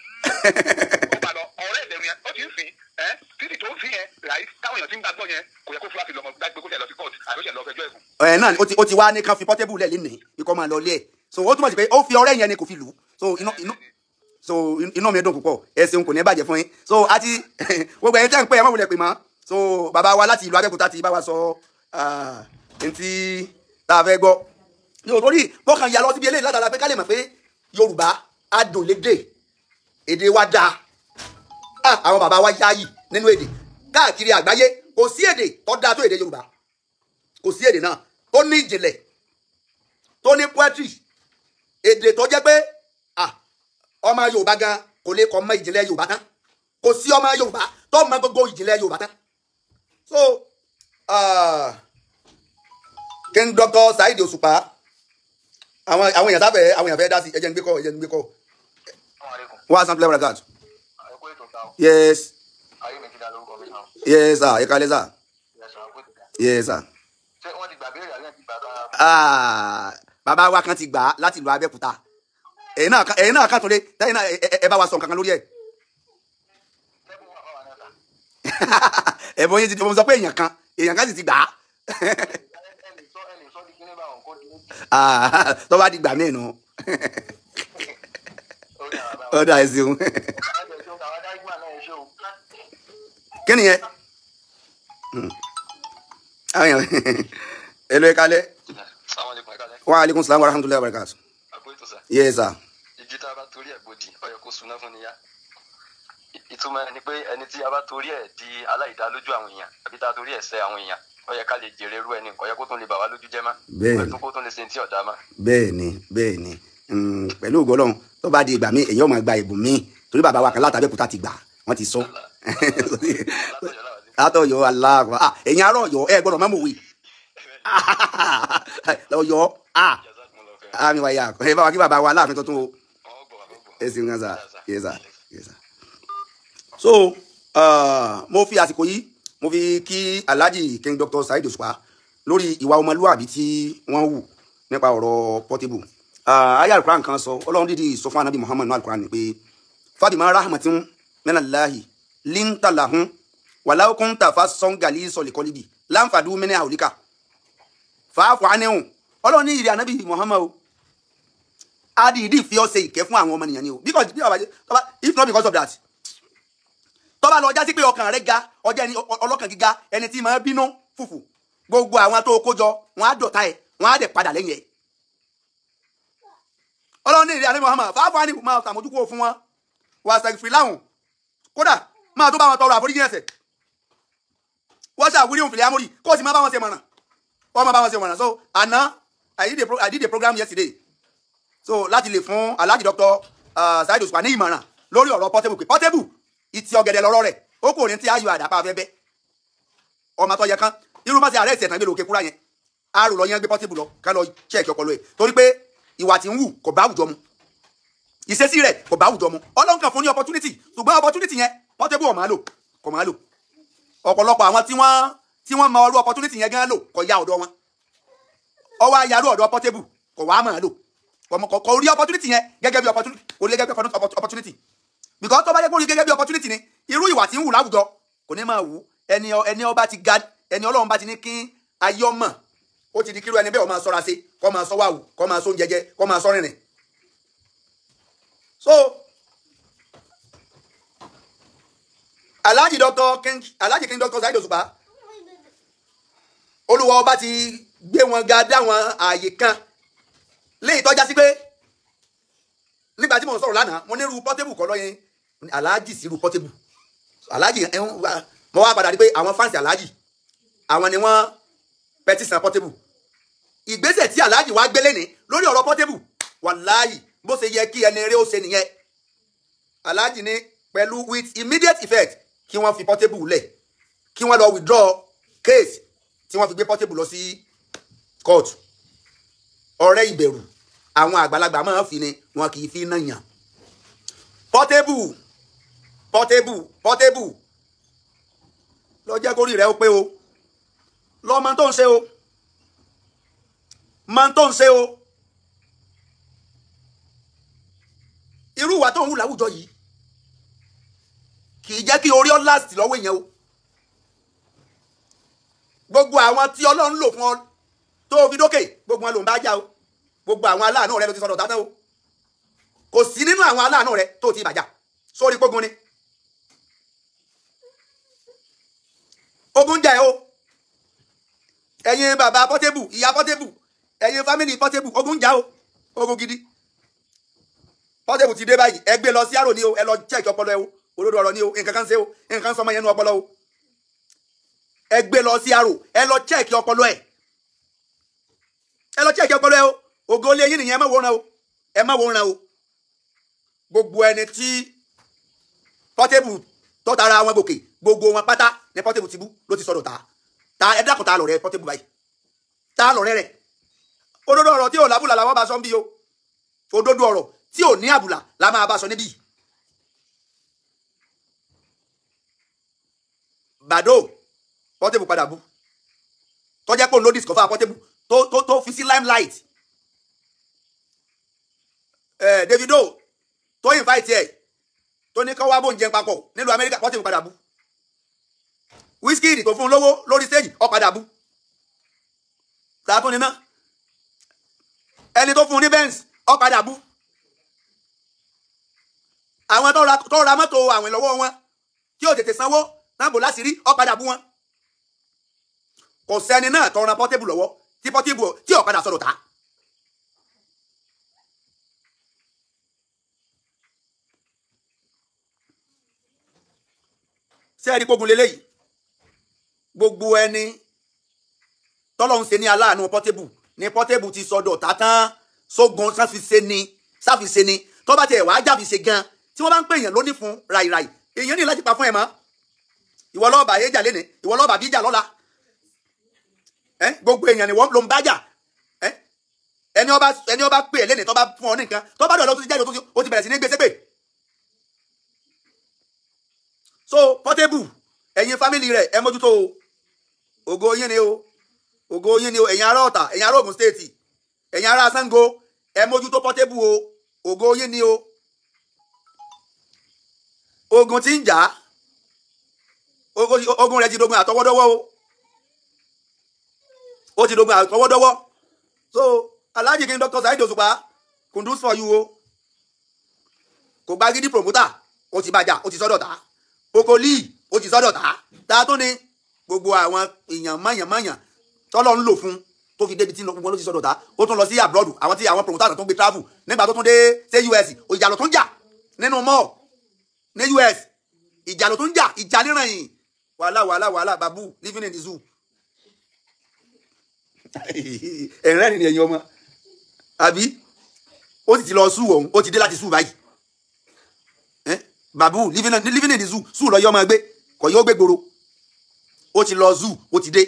ó bá lọ. Ọ̀rẹ́ ìbẹ̀rù yẹn, ó ti ń fi ẹ títí tó ń fi yẹn ráì táwọn èèyàn ti ń gbàgbọ́ yẹn, kò yẹ kó fúlàfì lọmọ gbàgbé kó tẹ̀ lọ sí court àbí ó ṣe lọ fẹjọ́ ẹ̀sùn. Ẹ náà ó ti wá ní kán fi Portable lẹ̀ lénìí ikọ̀ máa lọ ilé ẹ̀. So ó túmọ̀ sí pé ó fi ọ̀rẹ́ yẹn ni kò fi lù ú. So inú so inú mi dùn púpọ̀. Ẹ ṣeun, kò ní bàjẹ́ fún yín. So àti gbogbo ẹ̀yin tẹ́ ń pè, ẹ má wulẹ̀ pè mọ́. So bàbá wa láti ìlú Abẹ́òkúta ti bá wa sọ ntí tá a fẹ́ gbọ́ yóò torí bọ́kàn yà lọ síbi eléyìí látara pé ká lè mọ̀ pé Yorùbá adùn lédè, èdè wa dáa. Àwọn bàbá wa yáàyì nínú èdè káàkiri àgbáyé. Kò sí èdè tó dáa tó èdè Yorùbá. Kò sí èdè náà tó ní ìjìnlẹ̀, tó ní poetry, èdè tó jẹ́ pé ọmọ Yorùbá gan kò lè kọ́ mọ ìjìnlẹ̀ Yorùbá tán. Kò sí ọmọ Yorùbá tó mọ gbogbo ìjìnlẹ̀ Yorùbá tán. So King Dr. Saheed Òṣùpá, àwọn èèyàn sáfẹ́, àwọn èèyàn fẹ́ dá sí. Ẹ jẹ́ n gbé kọ́, ẹ jẹ́ n gbé kọ́. Wá sàn lẹ́wọ̀n gàd. Yes yes sir, ẹ kálẹ́ sir. Yes sir. Ah, bàbá wa kan ti gbà á láti ìlú Abẹ́òkúta. Ẹ̀yin náà kàn tó lé tẹ́yìn náà, ẹ bá wa sọ nǹkan kan lórí ẹ̀. Ẹ̀bùn yín ti, mo sọ pé èèyàn kan sì ti gbà á. Ah, tó bá di gbà mí nù. Ó dà, ẹ ṣeun. Kí nìyẹn? Àwọn èèyàn èlò, ẹ kálẹ́. Wa aleykum salaam wa rahmatulahi wa barakatu. Yes sir. Igi tá a bá torí ẹ̀ gbòdì, ó yẹ kó suná fún ni yá. Ìtumọ̀ ẹ̀ ni pé ẹni tí a bá torí ẹ̀ di aláìdá lójú àwọn èèyàn, àbí tá a torí ẹ̀ ṣẹ̀ àwọn èèyàn, ó yẹ ká lè jèrè irú ẹni, kò yẹ kó tún lè bà wá lójú jẹ́ má. Bẹ́ẹ̀ni. Kó tún lè ṣe ní tí ọ̀dà má. Bẹ́ẹ̀ni, pẹ̀lú ògo Ọlọ́run, tó bá di ìgbà míì, èyí ò máa gba ìbùn míì. Torí bàbá wa kan látàbẹ́kúta ti gbà wọ́n ti sọ. Látọ̀yọ́ aláàkọ́. Ẹ̀yin ará Ọ̀yọ́ ẹ gbọ́dọ̀ má mọ̀ wí. Lọ́yọ́ àmì wáyà ẹ bá wa kí bàbá wa Aláàfin tuntun o. Ẹ sì ń gan sa. Yes sir. Yes sir. So mo fi àsìkò yìí mo fi kí Alhaji King Dr. Saheed Òṣùpá lórí ìwà ọmọlúwàbí tí wọ́n hù nípa ọ̀rọ̀ Portable. Ayé Al-Qur'an kan sọ, Ọlọ́run dídì sọ fún Anabi Muhammad ní Al-Qur'an ni pé fabima rahmatin minallahi linta lahum walau kunta fassan ghalizal qalbi lanfadu min hawlika fa'fu anhum. Ọlọ́run ní ìrì Anabi Muhammad o, adìdí fi ọ́ ṣe ìkẹ́ fún àwọn ọmọnìyàn ni o. Because if not because of that, tó bá lọ já sí pé ọkàn rẹ̀ ga, ọjọ́ ẹni ọlọ́kàn gíga, ẹni tí máa bínú fùfù, gbogbo àwọn tó kó jọ wọn á dọ̀tá ẹ̀, wọn á dẹ̀ padà lẹ́yìn ẹ̀. Ọlọ́run ní ìrì Ànábì Muhammad fàáfàá ní máa ṣàmójúkúrò fún wọn, wà sàgìfì láwùn, kódà máa tó bá wọn tọrọ àforíjì ẹ̀ṣẹ̀, wọ́n ṣàwúrí òun fìlẹ̀ amórí, kó o sì máa bá wọn ṣe mọ̀ràn, wọ́n máa bá wọn ṣe mọ̀ràn. So àná I did a program yesterday, so láti lè fún Alhaji Dr. Saheed Òṣùpá ní ìmọ̀ràn lórí ọ̀rọ̀ Portable, pé Portable ìtì ọ̀gẹ̀dẹ̀ lọ́rọ̀ rẹ̀, ó kò ní tí ayọ̀ àdàpà afẹ́ bẹ́ ọmọ tó yẹ kán irú má ṣe àárẹ̀ ìṣẹ̀tàn gbé lókè kúrá yẹn, àrò lọ yẹn gbé Portable lọ ká lọ check ọpọlọ ẹ̀, torí pé ìwà tí ń wù kò bá àwùjọ mu, ìṣesí rẹ̀ kò bá àwùjọ mu. Ọlọ́run kan fún ní opportunity, ṣùgbọ́n opportunity yẹn Portable ò máa lò, kò máa lò. Ọ̀pọ̀lọpọ̀ àwọn tí wọ́n mọ ọrú opportunity yẹn gan lò kò ya ọ̀dọ̀ wọn, ọwọ́ ayarú ọ̀dọ̀ Portable kò wá máa lò, kò rí opportunity yẹn gẹ́gẹ́ bí opportunity, kò rí gẹ́gẹ́ bí opportunity. Because tó bá jẹ́ kó rí gẹ́gẹ́ bí opportunity ni, irú ìwà tí ń wù láwùjọ kò ní máa wù. Ẹni ọba ti ga, ẹni Ọlọ́run bá ti ní kí ayé ọmọ, ó ti di kírú ẹni bẹ́ẹ̀ ó máa sọ́ra sí, kó máa sọ wàwù, kó máa sọ oúnjẹ jẹ, kó máa sọ rìnrìn. So Alhaji Dr. King, Alhaji King Dr. Saheed Òṣùpá, Olúwa ọba ti gbé wọn ga dá wọn ààyè kan léyìí tọ́já sí pé nígbà tí mo ń sọ̀rọ̀ lánàá mo ní irú Portable kọ́ lọ́yìn Alhaji sí irú Portable Alhaji mo wá padà rí pé àwọn fáǹsì Alhaji àwọn ni wọ́n pẹtísàn Portable. Ìgbésẹ̀ tí Alhaji wá gbélé ní lórí ọ̀rọ̀ Portable, wàláyì bó ṣe yẹ kí ẹni eré ó ṣe nìyẹn. Alhaji ní pẹ̀lú with immediate effect kí wọ́n fi Portable lẹ̀, kí wọ́n lọ withdraw case tí wọ́n fi gbé Portable lọ sí court. Ọ̀rẹ́ ìbẹ̀rù àwọn àgbàlagbà máa ń fi ni wọn kì í fi náà yàn. Portable Portable Portable lọ jẹ́ kórìí rẹ̀ ó pé o, lọ mọ tó ń ṣe o, mọ tó ń ṣe o. Irú ìwà tó ń hù láwùjọ yìí kì í jẹ́ kí orí ọ last lọ́wọ́ èèyàn o. Gbogbo àwọn tí Ọlọ́run lò fún ọ tó fi dókè, gbogbo wọn ló ń bá jà o. Gbogbo àwọn aláàánú rẹ ló ti sọdọ̀ tátán o. Kò sí nínú àwọn aláàánú rẹ tó ti bàjá sórí pógun ni. Ogun jà ẹ o. Ẹ̀yin bàbá Portable, ìyá Portable, ẹ̀yin fámìlì Portable, ogun jà o, ogun gidi. Portable ti dé báyìí, ẹ gbé lọ sí àrò ní o, ẹ lọ check ọpọlọ ẹ o, olódò ọ̀rọ̀ ní o, nǹkan kan ṣe o, nǹkan sọmọ yẹn nu ọpọlọ o. Ẹ gbé lọ sí àrò, ẹ lọ check ọpọlọ ẹ, ẹ lọ check ọpọlọ ẹ o. Ògo lé yín nìyẹn, ẹ má wòran o, ẹ má wòran o. Gbogbo ẹni tí Portable tó tara wọn gòkè, gbogbo wọn pátá ní Portable ti bú ló ti sọdọ̀ ta ta. Ẹ dákun, ta lọ̀rẹ́ Portable báyìí, ta lọ̀rẹ́ rẹ̀? Òdodo ọ̀rọ̀ tí ò lábùlà làwọn bá sọ ń bí o, òdodo ọ̀rọ̀ tí ò ní àbùlà la máa bá sọ níbí. Bàdó Portable padà bú, tó jẹ́ pé òun ló discover Portable tó fi sí limelight. Davido tó invite ẹ tó ní kó wá bóun jẹun papọ̀ nílùú Amẹ́ríkà, Portable padà bú. Wizkid tó fún un lówó lórí stage, ó padà bú. Ta tó ní ná ẹni tó fún un ní Benz, ó padà bú. Àwọn tó ra mọ́tò àwìn lọ́wọ́ wọn tí ò tètè sanwó náà bò láṣìírí, ó padà bú wọn. Kò sẹ́ni náà tó ra Portable lọ́wọ́ tí Portable tí ó padà sọ̀rọ̀ ta. Ṣé ẹ rí kógun leléyìí? Gbogbo ẹni tọ́lọ́hún ṣe ní aláàánú Portable ní Portable ti sọdọ̀ tátán sógun sáfiṣe ni, sáfiṣe ni. Tó bá tiẹ̀ wàá jáfiṣe gan Tí wọ́n bá ń pè èèyàn lóní fún ràìràì, èèyàn ní láti pa fún ẹ mọ́. Ìwọ lọ́ọ̀bà yé jà lénìí, ìwọ lọ́ọ̀bà bí jà lọ́la. Gbogbo èèyàn ni wọ́n ló ń bá jà. Ẹni ọba pè é lénìí tó bá fún ọ ní nǹkan tó bá dọ̀lọ́ tó ti jáde ó ti bẹ̀rẹ̀ sí ní gbèsè pè. So Portable, ẹ̀yin fámìlì rẹ̀ ẹ mójútó o. Ògo yín ni o, ògo yín ni o. Ẹ̀yin ará Ọ̀tà, ẹ̀yin ará Ògùn stéètì, ẹ̀yin ará Ṣàngó, ẹ mójútó Portable o. Ògo yín ni o. Ogun tí ń jà, ogun rẹ̀ ti dogun àtọwọ́dọ́wọ́ o, ó ti dogun àtọwọ́dọ́wọ́. So Alhaji King Dr. Saheed Òṣùpá, kundus for you o. Kò gba gidi promoter, ó ti bàjá, ó ti sọ́dọ̀ ta. Okoli, ó ti sọ́dọ̀ ta. Ta tó ni gbogbo àwọn èèyàn mọ̀yànmọ̀yàn tọ́lọ́ ń lò fún tó fi débi tí gbogbo ló ti sọ́dọ̀ ta. Ó tún lọ sí abroad, àwọn tí àwọn promoter tó ń gbé travel nígbà tó tún dé sí US, ìjà ló tún jà nínú mall ní US, ìjà ló tún jà, ìjà níran yìí. Wàhálà wàhálà wàhálà, babu living in the zoo. Ẹ̀rẹ́ ni ẹ̀yin ọmọ àbí ó sì ti lọ sùn òun, ó ti dé láti sùn báyìí. Babu living in the zoo, sùn lọ yọ ọmọ gbé, kò yóò gbé gbòòrò. Ó ti lọ zoo, ó ti dé.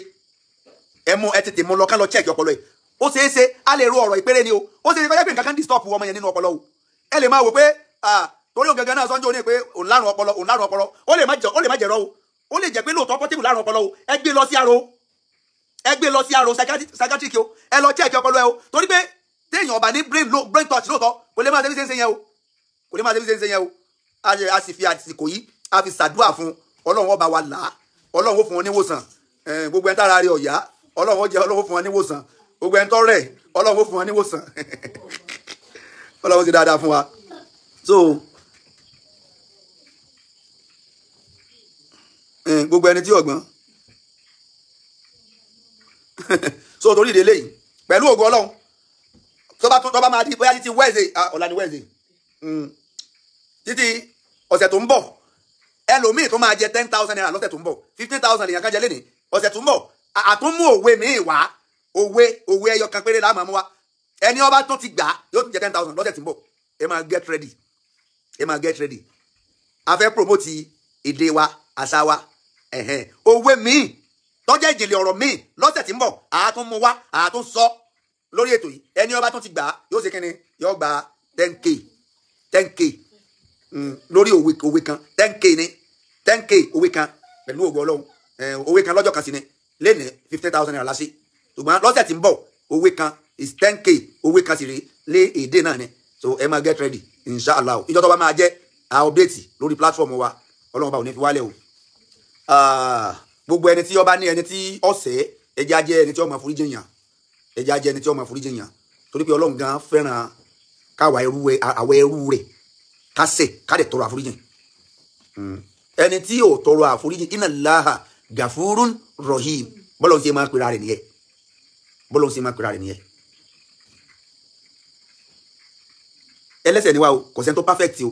Ẹ mú, ẹ tètè mú lọ ká lọ check ọpọlọ ẹ. Ó ṣeé ṣe a lè ro ọ̀rọ̀ ìpéré ni o. Ó ṣeé ṣe kọjá pé nǹkan kan disturb ọmọ yẹn nínú ọpọlọ o. Ẹ lè máa wò pé torí òun gangan náà sọ́njọ́ ní pé òun lárùn ọpọlọ, òun lárùn ọpọlọ. Ó lè má jẹ̀rọ o. Ó lè jẹ́ pé lóòótọ́ Portable lárùn ọpọlọ o. Ẹ gbé lọ sí aro, ẹ gbé lọ sí aro psychiatric o. Ẹ lọ check ọpọlọ ẹ o. Torí pé téèyàn ọba ní brain touch lóòótọ́ kò lè máa ṣe bí ṣe ń ṣe yẹn o, kò lè máa ṣe bí ṣe ń ṣe yẹn o. A sì fi àsìkò yìí a fi ṣàdúrà fún Ọlọ́run ọba wa là á, Ọlọ́run ó fún wọn níwòsàn. Gbogbo ẹni tára rẹ̀ ọ̀yá, Ọlọ́run ó jẹ́, Ọlọ́run ó fún wọn níwòsàn. Gbogbo ẹni tó rẹ̀, Ọlọ́run ó fún wọn níwòsàn. Ọlọ́run ti dáadáa fún wa. So gbogbo ẹni tí ọgbọ́n. So torí ìdílé yìí pẹ̀lú ògo Ọlọ́run, tó bá máa di bóyá títí Wednesday, ọ̀la ni Wednesday, títí ọ̀sẹ̀ tó ń bọ̀, ẹlòmíì tó máa jẹ 10,000 naira lọ́sẹ̀ tó ń bọ̀, 15,000 lèèyàn kan jẹ lénìí. Ọ̀sẹ̀ tó ń bọ̀ àtúnmú òwe míì wá, òwe ẹyọ kan péré la máa mú wá. Ẹni ọba tó ti gbà yóò tún jẹ 10,000 lọ́sẹ̀ tó ń bọ̀. Ẹ máa get ready, ẹ máa get ready. A fẹ́ promote èdè wa, àṣà wa. Òwe míì tó jẹ́ ìjìnlẹ̀ ọ̀rọ̀ míì lọ́sẹ̀ tí ń bọ̀ àtún mú wá, àtún sọ lórí ètò yìí. Ẹni ọba tó ti gbà yóò ṣe kíni, yóò gba 10K, 10K lórí òwe kan, 10K ni, 10K òwe kan pẹ̀lú ògo Ọlọ́run. Òwe kan lọ́jọ́ kan sí ni lénìí 15,000 naira lásì, ṣùgbọ́n lọ́sẹ̀ tí ń bọ̀ òwe kan is 10K, òwe kan sì rí lé èdè náà ni. So ẹ máa get ready inshallah. Ìjọ tó bá máa jẹ́ a update lórí platform wa. Ọlọ́run bá ò ní fi wálẹ̀ o. Gbogbo ẹni tí ó bá ní ẹni tí ọ̀sẹ̀, ẹjẹ́ ajẹ́ ẹni tí ó máa foríjì yàn, ẹjẹ́ ajẹ́ ẹni tí ó máa foríjì yàn, torí pé Ọlọ́run gan fẹ́ràn káwa àwa ẹrú rẹ̀ ká ṣẹ̀ ká dẹ̀ tọrọ àforíjì. Ẹni tí ò tọrọ àforíjì, inna Allaha gafurun rahim, bọ́lọ̀ ń ṣe máa pera rẹ̀ nìyẹn, bọ́lọ̀ ń ṣe máa pera rẹ̀ nìyẹn. Ẹlẹ́ṣẹ̀ ni wa o, kò sẹ́ni tó perfect o,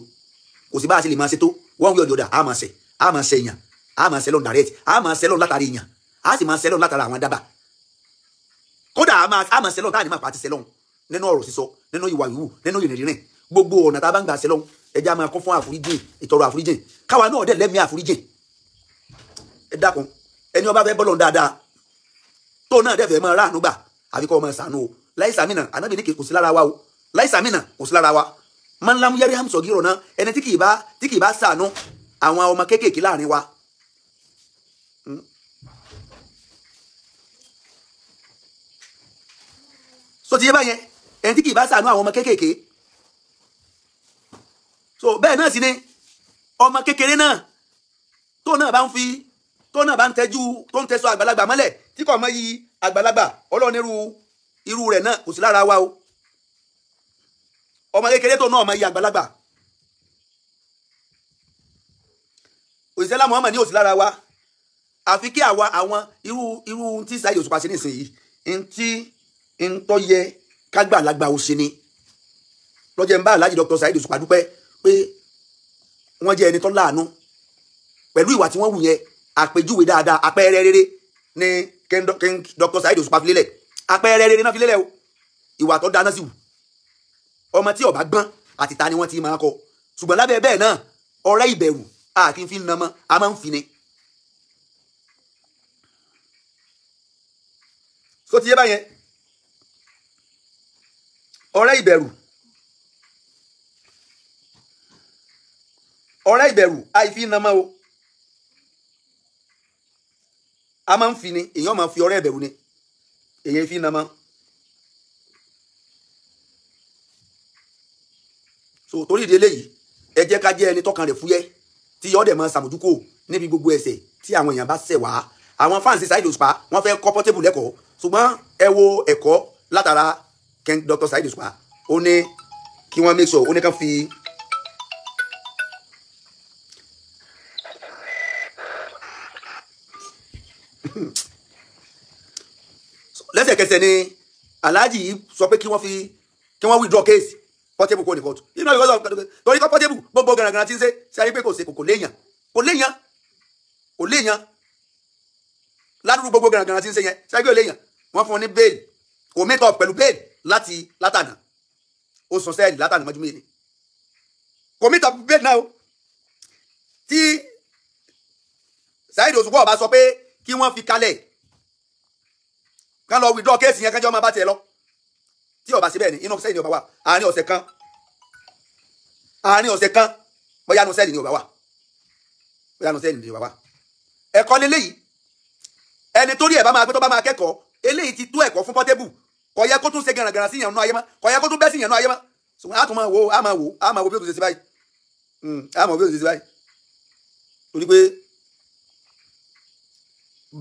kò sí bá a ṣe lè máa ṣe tó, one way or the other a máa ṣẹ̀, a máa ṣẹ̀ èèyàn, a máa ṣẹ̀ lọ́n direct, a máa ṣẹ̀ lọ́n látara èèyàn, a sì máa ṣẹ̀ lọ́n látara àwọn dábàá. Kódà a máa ṣẹ̀ lọ́n táà ní máa pa àti ṣẹ̀ lọ́n nínú ọ̀rọ̀ sísọ, nínú ìwà ìwù, nínú ìrìnrìn, gbogbo ọ̀nà tá a bá ń gbà ṣẹ̀ lọ́n, ẹja máa kún fún àforíjìn, ìtọrọ àforíjìn, káwa náà dẹ̀ lẹ́mìí àforíjìn. Ẹ dákun, ẹni ó bá fẹ́ bọ́lọ̀ dáadáa tó náà dẹ̀ fẹ́ máa ráàánú gbà, àfi kọ́ máa ṣàánú o. Láì sàmìnà ànábì ní kò sí lára wa o, láì sàmìnà kò sí lára wa. Man lam yarham saghirana, ẹni tí kì í bá ṣàánú àwọn ọmọ kéékèèké láàrin wa. So ti yé báyẹn, ẹni tí kì í bá ṣàánú àwọn ọmọ kéékèèké. So bẹ́ẹ̀ náà sì ni ọmọ kékeré náà tó náà bá ń fi, tó náà bá ń tẹ́jú, tó ń tẹ́sọ àgbàlagbà mọ́lẹ̀ tí kò mọ yí àgbàlagbà, Ọlọ́run irú rẹ̀ náà kò sí lára wa o. Ọmọ kékeré tó náà mọ yí àgbàlagbà, òṣìṣẹ́ lámọ̀ ọmọ ní òsì lára wa. Àfi kí àwa àwọn irú tí Saheed Òṣùpá ṣe nísìnyí, ntí ntọ́ yẹ kágbàlagbà ó ṣe ni. Lọ́jọ́ ń bá Alhaji Dr. Saheed Òṣùpá dúpẹ́ pé wọ́n jẹ́ ẹni tó láàánú pẹ̀lú ìwà tí wọ́n wù yẹn. Àpèjúwe dáadáa, àpẹẹrẹ rere ni King Dr. Saheed Òṣùpá fi lélẹ̀, àpẹẹrẹ rere náà fi lélẹ̀ o. Ìwà tó dáná sí wù, ọmọ tí ó bá gbọ́n àti ta ni wọ́n ti máa kọ. Ṣùgbọ́n lábẹ́ bẹ́ẹ̀ náà ọ̀rẹ́ ìbẹ̀rù a kì í fi nàmọ́, a máa ń fi ni. So ti yé báyẹn, ọ̀rẹ́ ìbẹ̀rù, ọ̀rẹ́ ìbẹ̀rù àìfi nàmọ́ o, a máa ń fi ni. Èèyàn máa fi ọ̀rẹ́ ìbẹ̀rù ni, èèyàn fi nàmọ́. So torí ìdí eléyìí, ẹ jẹ́ ká jẹ́ ẹni tọ́kàn rẹ̀ fúyẹ́, tí yọ́ dẹ̀ máa ṣàmójúkò níbi gbogbo ẹ̀ṣẹ̀ tí àwọn èèyàn bá ṣẹ̀ wá. Àwọn fáǹsì Saheed Òṣùpá wọ́n fẹ́ kọ́ Portable lẹ́kọ̀ọ́, ṣùgbọ́n ẹ wo ẹ̀kọ́ látara Dr. Saheed Òṣùpá. Ó ní kí wọ́n make sure, ó ní kàn fi lẹ́sẹ̀kẹsẹ̀ ni Alhaji yìí sọ pé kí wọ́n withdraw case Portable kò ní court. You know, because of torí kọ́ Portable gbogbo gànàgànà tí ń ṣe ṣe pé kò ṣe kò léèyàn, kò léèyàn, kò léèyàn ládùúgbò gbogbo gànàgànà tí ń ṣe yẹn ṣe pé kò léèyàn. Wọ́n fún un ní bail, kò make up pẹ̀lú bail láti látànà, ó sùn sẹ́ẹ̀lì látànà mọ́jú mi ni kò meet up bail náà o. Tí Saheed Òṣùpá ọba sọ pé kí wọ́n fi kalẹ̀ kán lọ withdraw kéèsì yẹn kánjọ́ máa bá tiẹ̀ lọ, tí ọba síbẹ̀ ni inú sẹ́ẹ̀lì ni ọba wà àárín ọ̀sẹ̀ kan, àárín ọ̀sẹ̀ kan bóyá inú sẹ́ẹ̀lì ni ọba wà, bóyá inú sẹ́ẹ̀lì ni ọba wà. Ẹ̀kọ́ leléyìí, ẹni torí ẹ̀ bá máa gbé tó bá máa kẹ́kọ̀ọ́, eléyìí ti tó ẹ̀kọ́ fún Portable. Kò yẹ kó tún ṣe gànàgànà sí ìyànnú ayé mọ́, kò yẹ kó tún bẹ́ sí ìyànnú ayé mọ́. Ṣùgbọ́n a tún máa wo, a máa wo, a máa wo bí ó tún ṣe sí báyìí, a máa wo bí ó tún ṣe sí báyìí, torí pé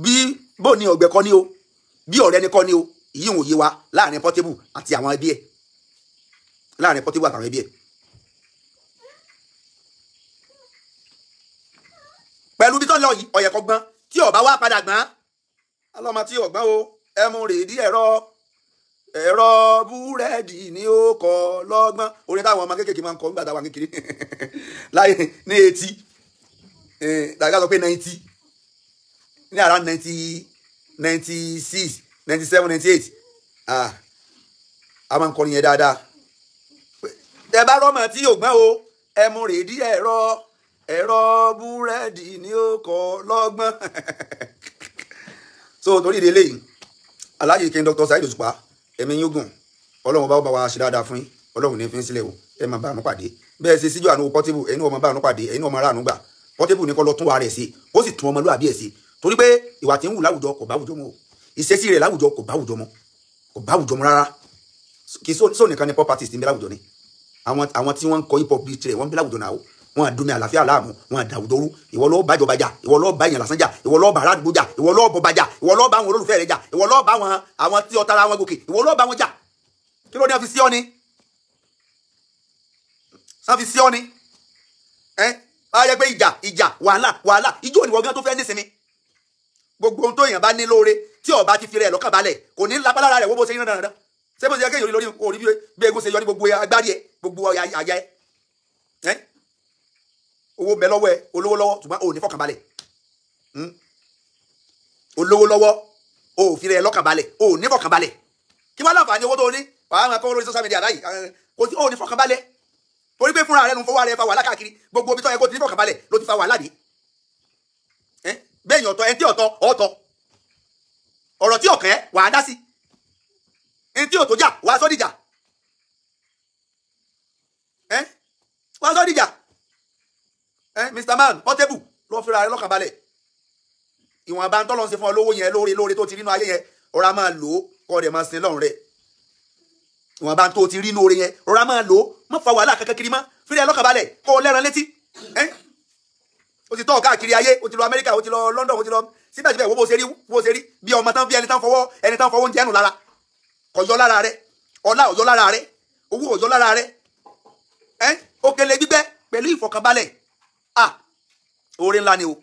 bí bó ni ọ̀gbẹ́ kọ́ ni o, bí ọ̀rẹ́ ni kọ́ ni o, ìyí ò yé wa láàrin Portable àti àwọn ẹbí ẹ̀, láàrin Portable àtàwọn ẹbí ẹ̀. Pẹ̀lú bí tó lọ yìí ọ̀yẹ̀ kọ́ gbọ́n, tí ó bá wá padà gbọ́n alọ́mọ tí ọ̀gbọ́n o, ẹmu rèédí ẹ̀rọ ẹ̀rọ búrẹ́dì ni ó kọ́ lọ́gbọ́n. Orin táwọn ọmọ kéékèèké máa ń kọ nígbà táwọn kékeré láyé ní 80, tàbí ká sọ pé 90, ní around 90, 96, 97, 98, a máa ń kọrin yẹn dáadáa. Tẹ bá rọ́mọ tí yóò gbọ́n o, ẹmu rèédí ẹ̀rọ ẹ̀rọ búrẹ́dì ni ó kọ́ lọ́gbọ́n. So torí ìdí eléyìí, Alhaji King Dr. Saheed Òṣùpá, ẹ̀mí yín gùn, Ọlọ́run bá bá wa ṣe dáadáa fún yín, Ọlọ́run ní fi ń sílẹ̀ o, ẹ máa bá àánú pàdé. Bẹ́ẹ̀ ṣe síjú àánú Portable, ẹ̀yin náà máa bá àánú pàdé, ẹ̀yin náà máa ráàánú gbà. Portable ní kó lọ tún wa rẹ̀ sí, ó sì tún ọmọlúwàbí ẹ̀ sí, torí pé ìwà tí ń wù láwùjọ kò bá àwùjọ mu o, ìṣesí rẹ̀ láwùjọ kò bá àwùjọ mu, kò bá àwùjọ mu rárá. Kì í sọ nìkan ni pop artist ń bẹ láwùjọ ni, àwọn tí wọ́n ń kọ hip hop beat rẹ̀ wọ́n ń bẹ láwùjọ náà o, wọ́n á domi àlàáfíà láàmú, wọ́n á dàwùjọ rú. Ìwọ ló bá ìjọba jà, ìwọ ló bá èèyàn lásán jà, ìwọ ló bá aládùúgbò jà, ìwọ ló bọba jà, ìwọ ló bá àwọn olólùfẹ́ rẹ jà, ìwọ ló bá àwọn tí ọ̀tá ara wọn gòkè, ìwọ ló bá wọn jà. Kí ló ní wọ́n fi sí ọ ni? Sá fi sí ọ ni? Ẹ bá yẹ pé ìjà ìjà wàhálà wàhálà, ijó òníwọ̀ gan tó fẹ́ nísinmi. Gbogbo ohun tó èèyàn bá ní lóore tí ó bá ti fi rẹ̀ lọ́kàn balẹ̀ kò ní lápá lára rẹ̀, wọ́n bó ṣe yín dandan. Ṣé bó ṣe yẹ kéèyàn rí lórí orí bí egun ṣe yọ ní gbogbo agbárí ẹ, gbogbo àyà ẹ, owó bẹ lọ́wọ́ ẹ, olówó lọ́wọ́, ṣùgbọ́n o ò ní fọkànbalẹ̀. Olówó lọ́wọ́, o ò fi rẹ̀ lọ́kànbalẹ̀, o ò ní fọkànbalẹ̀. Kí wọ́n láǹfààní owó tó ní wàá máa kọ́ lórí social media báyìí, kò sí, o ò ní fọkànbalẹ̀, torí pé fúnra rẹ̀ ló ń fọwọ́ rẹ̀ fa wàhálà káàkiri. Gbogbo ibi tó yẹ kó ti ní fọkànbalẹ̀ ló ti fa wàhálà dé. Bẹ́ẹ̀ yàn ọ̀tọ̀, ẹni tí ọ̀tọ̀ ọ̀tọ̀, ọ̀rọ̀ tí ọ̀kẹ́ wàá dá sí, ẹni tí òtò jà wàá sọ́ dìjà, wàá sọ́ dìjà. Mr. Man, Portable lọ fira rẹ lọ́kàn balẹ̀. Ìwọ̀nba ń tọ́lọ́ ń ṣe fún ọ lówó yẹn lóore lóore tó ti rí inú ayé yẹn, ọ̀rá máa lò ó kọ́ ọ̀dẹ̀ máa sin lọ́run rẹ̀. Ìwọ̀nba tó ti rí inú oore yẹn, ọ̀rá máa lò ó, má fa wàhálà kankan kiri mọ́, fira rẹ lọ́kàn balẹ̀ kọ́ ọ lẹ́ran létí. Ó ti tọ́ káàkiri ayé, ó ti lọ Amẹ́ríkà, ó ti lọ London, ó ti lọ síbẹ̀síbẹ̀, wo bó ṣe rí, bó ṣe rí bí ọmọ tán, bí ẹni tán fọwọ́, ẹni tán fọwọ́ oúnjẹ nù lára, kò yọ lára rẹ, ọlá ò yọ lára rẹ, owó ò yọ lára rẹ, òkèlè gbígbẹ pẹ̀lú ìfọ̀kànbalẹ̀. Ah, oore ńlá ni o.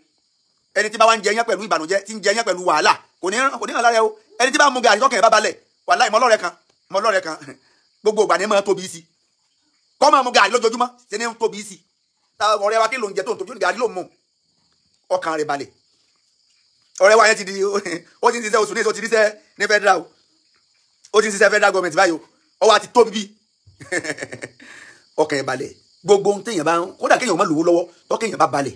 Ẹni tí bá wá ń jẹ yán pẹ̀lú ìbànújẹ́, tí ń jẹ yán pẹ̀lú wàhálà, kò ní hàn lára ẹ o. Ẹni tí bá mú gàrí tọkàn ẹ bá balẹ̀, wàláhì mọlọrẹ kan, mọlọrẹ kan, gbogbo ìgbà ni máa tóbi sí. Kọ́ máa mú gàrí lójoojúmọ́, ṣe ni ń tóbi sí. Ọ̀rẹ́ wa kí ló ń jẹ tó ń tóbi, gàrí ló ń mú. Ọkàn rẹ̀ balẹ̀. Ọ̀rẹ́ wa yẹn ti di, ó ti ń ṣiṣẹ́ oṣù ní, ó ti ríṣẹ́ ní federal o. Ó ti ń ṣiṣẹ́ federal government báyìí o. Ọwọ́ àti tóbi bí. Ọkàn ẹ̀ balẹ̀. Gbogbo ohun téèyàn bá ń kódà kéèyàn má lówó lọ́wọ́ tó kéèyàn bá balẹ̀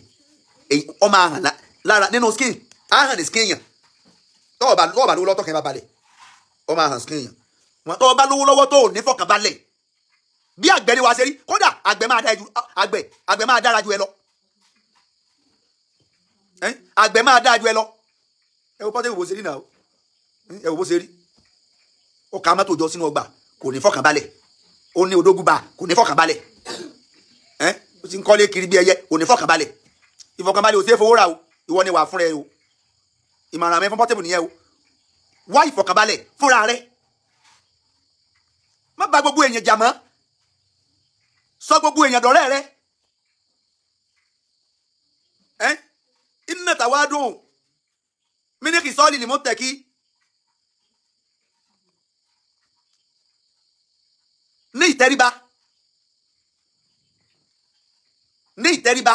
ọ máa hàn lára nínú skin, á hàn ní skin yàn. Tó o bá lówó lọ́wọ́ tó kéèyàn bá balẹ̀ ọ máa hàn skin yàn. Tó o bá lówó lọ́wọ́ tó o ní fọkànbalẹ̀ bí àgbẹ̀ ni wàá ṣe rí, kódà àgbẹ̀ máa dára ju ẹ lọ. Àgbẹ̀ máa dára ju ẹ lọ. Ẹ wo Portable bó ṣe rí náà, ẹ wo bó ṣe rí. Ó ka mọ́tò jọ sínú ọgbà kò ní fọkànbalẹ̀, ó ní odógúnba kò ní fọkànbalẹ̀, ó ti ń kọ́lé kiri bí ẹyẹ kò ní fọkànbalẹ̀. Ìfọkànbalẹ̀ ò sí fowó ra o, ìwọ ni wà fúnra ẹ o. Ìmọ̀ràn mi fún Portable nìyẹn o, wá ìfọkànbalẹ̀ fúnra rẹ, má bà gbogbo èèyàn jà mọ́, sọ gbogbo èèyàn dọ̀rẹ́ rẹ. Inna tawadun mínísì sọ́ọ̀lì ni mo tẹ̀ kí. Ní ìtẹríba, ní ìtẹríba,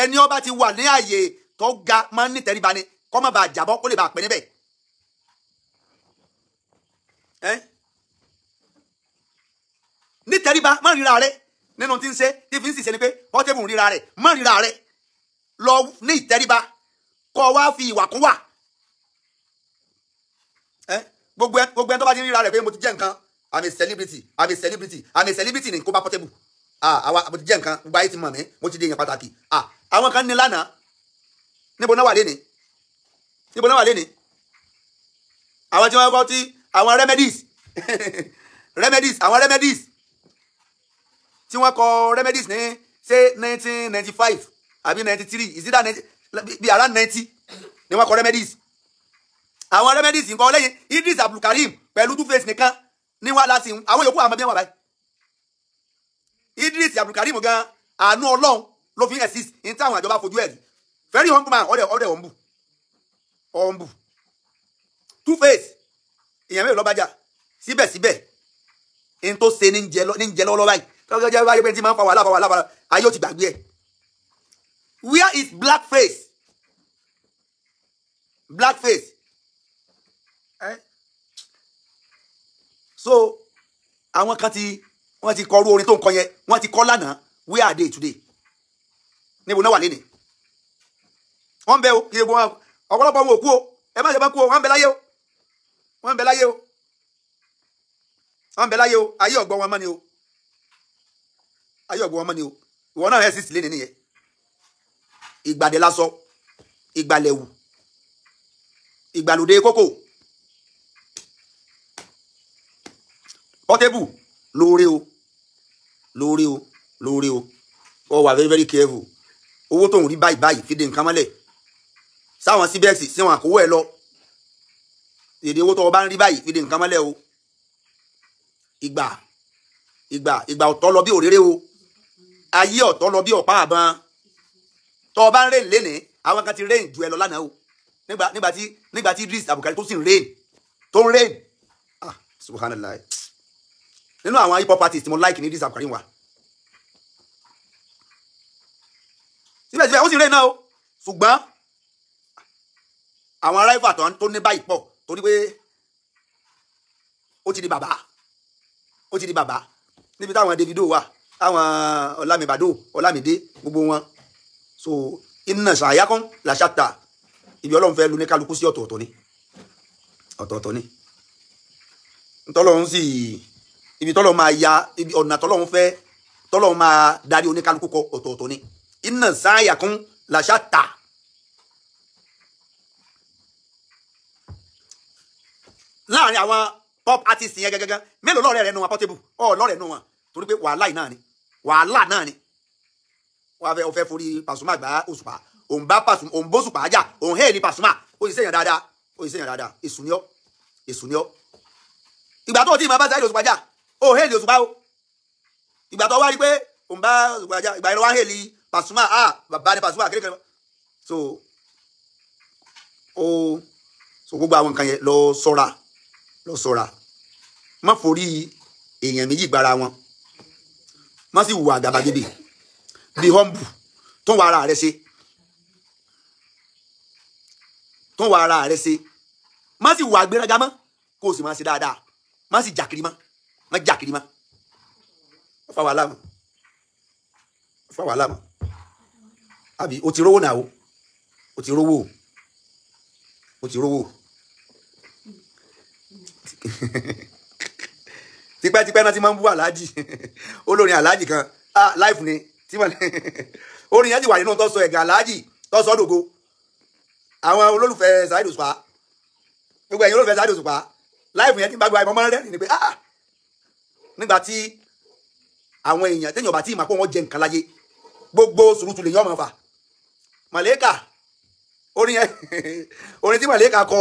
ẹni ọba ti wà ní ààyè tó ga máa ń ní ìtẹríba ni, kó má bàa jábọ́ kó lè bàa pẹ́ níbẹ̀. Ní ìtẹríba, má ríra rẹ nínú tí ń ṣe tí fi ń ṣiṣẹ́ ni pé Portable ń ríra rẹ, má ríra rẹ lọ ní ìtẹríba, kó wá fi ìwà kún wà. Gbogbo ẹni tó bá ti ríra rẹ pé mo ti jẹ́ nǹkan, I'm a celebrity, I'm a celebrity, I'm a celebrity ní kó bá Portable. Àwa mo ti jẹ́ nǹkan, gbogbo ayé ti mọ̀ mí, mo ti di èèyàn pàtàkì. Àwọn kan ní lánàá, níbo náà wà léni? Níbo náà wà léni? Àwọn tí wọ́n kọ́ tí àwọn remedies remedies, àwọn remedies tí wọ́n kọ remedies ní ṣé 1995 àbí 93, is it that bí around 90 ni wọ́n kọ remedies. Àwọn remedies nǹkan lẹ́yìn Idris Abdulkareem pẹ̀lú Two-Face nìkan ní wá láti àwọn yòókù àmọ́ bí wọ́n wà báyìí. Idris Abdulkareem gan àánú Ọlọ́run ló fi exist ní táwọn àjọba fojú ẹ̀ rí. Very humble man, ọ̀dẹ̀ ọ̀dẹ̀ humble humble. Two-Face èèyàn mélòó lọ́bàjá síbẹ̀síbẹ̀ ní tó ṣe ní jẹ lọ́wọ́ báyìí. Tọ́jú ọjọ́ báyìí pé tí máa ń fa wàhálà fa wàhálà ayé ò ti gbàgbé ẹ̀. Where is blackface? Blackface. So àwọn kan ti wọ́n ti kọrú orin tó ń kọ yẹn, wọ́n ti kọ lánàá. Where are they today? Níbo náà wà lénìí? Wọ́n ń bẹ o, kí egbò wọn ọ̀pọ̀lọpọ̀ wọn ò kú o, ẹ má ṣe bá kú o, wọ́n ń bẹ láyé o, wọ́n ń bẹ láyé o, wọ́n ń bẹ láyé o, ayé ọ̀gbọ́n wọn mọ́ ni o, ayé ọ̀gbọ́n wọn mọ́ ni o. Ìwọ náà ẹ̀ sì sílé nìyẹn. Ìgbàdé lásọ, ìgbàlẹ̀wù, ìgbàlódé kókò. Portable lóore o, lóore o, lóore o. Ó wà very very careful. Owó tó ń rí báyìí báyìí fi de nǹkan mọ́lẹ̀. Sáwọn CBX sí wọn àkówó ẹ lọ. Èdè owó tó o bá ń rí báyìí fi de nǹkan mọ́lẹ̀ o. Ìgbà ìgbà ìgbà ọ̀tọ̀ lọ bí òréré o. Ayé ọ̀tọ̀ lọ bí ọ̀pá àbọn. Tó o bá ń rìn lénìí, àwọn kan ti rìn ju ẹ lọ lánàá o. Nígbà tí Idris Abdulkareem tó sì ń rìn, tó ń rìn. Ah, subhanallah. Nínú àwọn hip hop artist mo like ní Idris Abdulkareem wa. Síbẹ̀síbẹ̀ ó sì rìn náà o. Ṣùgbọ́n àwọn aráìfà tó ní báyìí pọ̀ torí pé ó ti di bàbá. Ó ti di bàbá. Níbi táwọn Davido wà, táwọn Ọlámibàdó, Ọlámidé, gbogbo wọn. So inna sa'yakum la shatta. Ibi Ọlọ́run fẹ́ lu ní kálukú sí ọ̀tọ̀ọ̀tọ̀ ni. Ọ̀tọ̀ọ̀tọ̀ ni. Ntọ́lọ́run sì ibi tọ́lọ́run máa ya, ibi ọ̀nà tọ́lọ́run fẹ́, tọ́lọ́run máa darí oníkálukú kọ ọ̀tọ̀ọ̀tọ̀ ni. Inna sa'yakum la shatta. Láàrin àwọn pop artist yẹn gẹ́gẹ́gẹ́, mélòó lọ́rẹ́ rẹ̀ nu wọn Portable? Ọ̀ lọ́rẹ́ nu wọn torí pé wàhálà yìí náà ni, wàhálà náà ni. Wọ́n fẹ́ ọ̀fẹ́ forí Pasuma gbá Òṣùpá, òun bá Pasuma, òun bó Òṣùpá jà, òun hẹ́ẹ̀lì Pasuma, ó sì sẹ́yìn dáadáa, ó sì sẹ́yìn dáadáa, èṣù ni ọ́, èṣù ni ọ́. Ìgbà tó o ti máa bá Saheed Òṣùpá jà, ó hẹ́ẹ̀lì Òṣùpá o. Ìgbà tó wá rí pé òun bá Òṣùpá jà, ìgbà yẹn ló wá hẹ́ẹ̀lì Pasuma, ah bàbá ni Pasuma kékeré. So ó so gbogbo àwọn nǹkan yẹn lọ ṣọ́ra, lọ ṣọ́ra. Má forí èèyàn méjì gbára wọn, má sì hùwà àgàbàgebè. Be humble, tún wà ara rẹ ṣe, tún wà ara rẹ ṣe. Má sì hùwà àgbéraga mọ́, kó o sì máa ṣe dáadáa. Má sì jàkiri mọ́, má jàkiri mọ́. Ó fa wàhálà mọ́. Fa wàhálà mọ́. Àbí o ti rówó náà o. O ti rówó. O ti rówó. Tipẹ́tipẹ́ náà ti máa ń bú Aláàjì. Olórin Aláàjì kan. Ah, life ni. Orin yẹn ti wà nínú tó sọ ẹ̀gàn Aláàjì tó sọ dògo. Àwọn olólùfẹ́ Saheed Òṣùpá. Gbogbo ẹ̀yin olólùfẹ́ Saheed Òṣùpá. Life yẹn ti bá gba ìmọ̀ mọ́ rẹ́rìn ni pé ah! Nígbà tí àwọn èèyàn téèyàn bá tí ì máa pọ̀ wọ́n jẹ nǹkan láyé gbogbo sùúrùtù lè yàn máa fà. Màlẹ́kà orin yẹn orin tí Màlẹ́kà kọ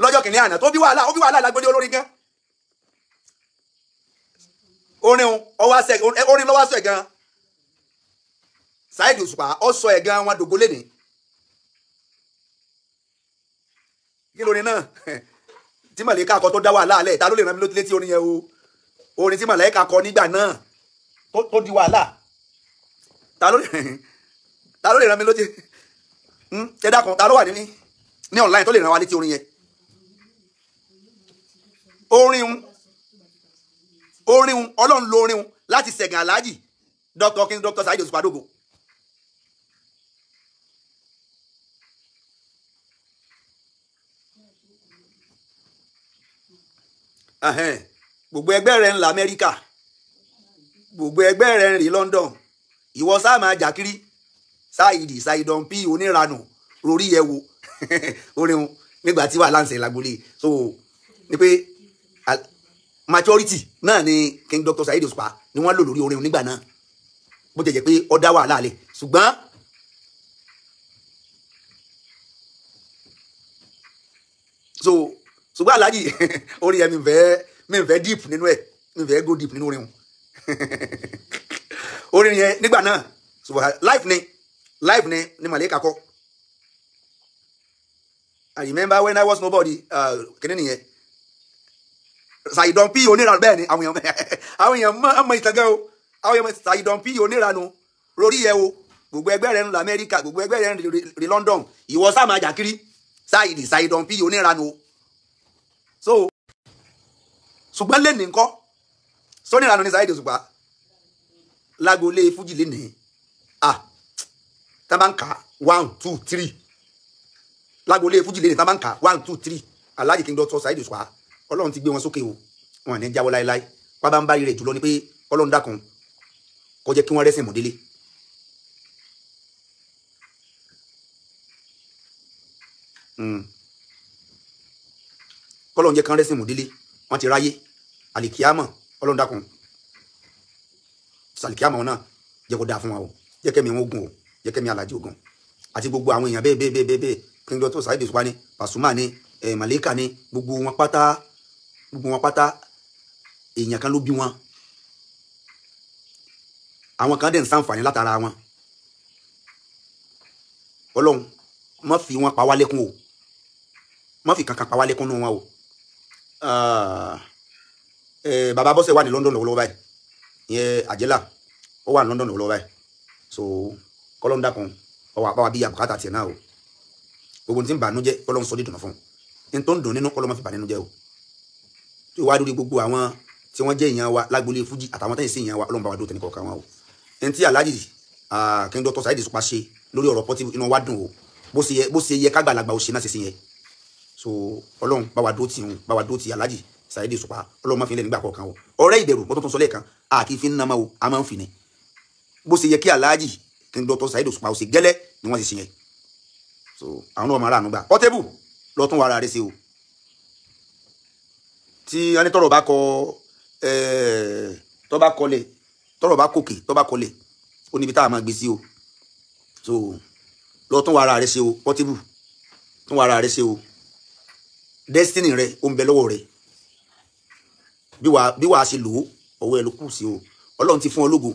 lọ́jọ́ kìnìún àná tó bí wàhálà ó bí wàhálà lágbódé olórin gan. Orin orin lọ́wọ́ sọ ẹ̀ gan. Saheed Òṣùpá ó sọ ẹ̀ gan wọn dògo lénìí. Kí lórin náà tí Màlẹ́kà kọ tó dá wàhálà alẹ́ ta ló lè rán mi létí orin yẹn o. Orin tí Màlẹ́kà kọ nígbà náà tó di wàhálà ta ló lè rán mi létí ẹ dákun ta ló wà ní online tó lè rán wa létí orin yẹn. Orin Ọlọ́run lo orin láti ṣẹ̀gàn Aláàjì Dr. King Dr. Saheed Òṣùpá dògo. Gbogbo ẹgbẹ́ rẹ̀ ń la Amẹ́ríkà, gbogbo ẹgbẹ́ rẹ̀ ń rí London, ìwọ sáà máa jà kiri Saheed Saheed P oníranù rorí ẹ wo orin nígbà tí wàhálà ń ṣe lágbolé. So ni pé maturity náà ni King Dr. Saheed Òṣùpá ni wọ́n lò lórí orin nígbà náà, bó ti jẹ́ pé ó dá wàhálà lẹ̀ ṣùgbọ́n so ṣùgbọ́n Aláàjì orin yẹn mi fẹ́ deep nínú ẹ̀, mi fẹ́ go deep nínú orin wọn. Orin yẹn nígbà náà life ni Màlẹ́kà kọ. I remember when I was nobody kìnìún nìyẹn Saheed P onírànú bẹ́ẹ̀ ni àwọn èèyàn mọ ìtàn gan o. Àwọn èèyàn Saheed P onírànú rorí yẹ o, gbogbo ẹgbẹ́ rẹ̀ ń lọ Amẹ́ríkà, gbogbo ẹgbẹ́ rẹ̀ ń rí London, ìwọ sáà máa jà kiri Saheed Saheed P onírànú o. So ṣùgbọ́n lẹ́nìí ńkọ́ sọ́nìrànú ní Saheed Òṣùpá lágboolé fújì lẹ́nìí ah tá bá ń kà 1 2 3 lágboolé fújì lẹ́nìí tá bá ń kà 1 2 3 Aláàjì King Dr. Saheed Òṣùpá Ọlọ́run ti gbé wọn sókè o, wọn ní jáwọ́ láéláé. Pábá ń bá rí rẹ̀ jùlọ ni pé Ọlọ́run dákun kó jẹ́ kí wọ́n rẹ́sìn mọ̀délé. Kọ́lọ́run jẹ́ kán rẹ́sìn mọ̀délé, wọ́n ti ráyé àlìkíámọ̀. Ọlọ́run dákun sàlìkíámọ̀ wọn náà jẹ́ kó dáa fún wa o, jẹ́ kẹ́mi wọn ogun o, jẹ́ kẹ́mi Aláàjì ogun àti gbogbo àwọn èèyàn bẹ́ẹ̀ bẹ́ẹ̀ bẹ́ẹ̀ bẹ́ẹ̀ King Dr. Saheed Òṣùpá ni Pasuma ni Màlẹ́kà ni gbogbo wọn pátá, gbogbo wọn pátá èèyàn kan ló bí wọn, àwọn kan dẹ̀ ń ṣàǹfààní látara wọn. Ọlọ́run má fi wọn pa wá lẹ́kún o, má fi kankan pa wá lẹ́kún nù wọn o. Bàbá Bọ́sẹ̀ wà ní London lọ́wọ́lọ́wọ́ báyìí, ìyẹn Àjẹ́là ó wà ní London lọ́wọ́lọ́wọ́ báyìí. So kọ́lọ́n dákun ọwọ́ àbáwá bíi àbùkátà tiẹ̀ náà o, gbogbo tí ń bànújẹ́ kọ́lọ́n sọ dídùn fún un, ní tó ń dùn nínú kọ́lọ́n má fi bà nínú jẹ́ o. Tí wàá dúró gbogbo àwọn tí wọ́n jẹ́ èèyàn wa lágbolé fújì àtàwọn tẹ́yìn sí èèyàn wa, Ọlọ́run bá wa dúró tẹ́ni kọ̀ọ̀kan wọn o. Ẹni tí Aláàjì King Dr. Saheed Òṣùpá ṣe lórí ọ̀rọ̀ Portable inú wa dùn o, bó ṣe yẹ kágbàlagbà ó ṣe náà ṣe sí yẹn. So Ọlọ́run bá wa dúró tì ń bá wa dúró tì Aláàjì Saheed Òṣùpá, Ọlọ́run má fi lẹ̀ nígbà kọ̀ọ̀kan o. Ọ̀rẹ́ ìbẹ̀rù mo tuntun sọ lẹ́ẹ̀kan, a kì í fi ń namọ́ o, a máa ń fi ni. Bó ṣe yẹ kí Aláàjì King Dr. Saheed Òṣùpá ó ṣe gẹ́lẹ́ ni wọ́n ṣe ṣe yẹn. So àwọn náà máa rà ànúgbà. Portable lọ tún wàrà rẹ ṣe o. Tí ẹni tọ́rọ̀ bá kọ tọ́ bá kọlẹ̀ tọ́rọ̀ bá kòkè tọ́ bá kọlẹ̀ ó níbi tá a máa gbé sí o. So lọ tún wàrà rẹ ṣe o Portable, tún wàrà rẹ ṣe o. Destiny rẹ ó ń bẹ lọ́wọ́ rẹ, bí wàá ṣe lò ó ọwọ́ ẹ ló kù sí o. Ọlọ́run ti fún ọ lógo,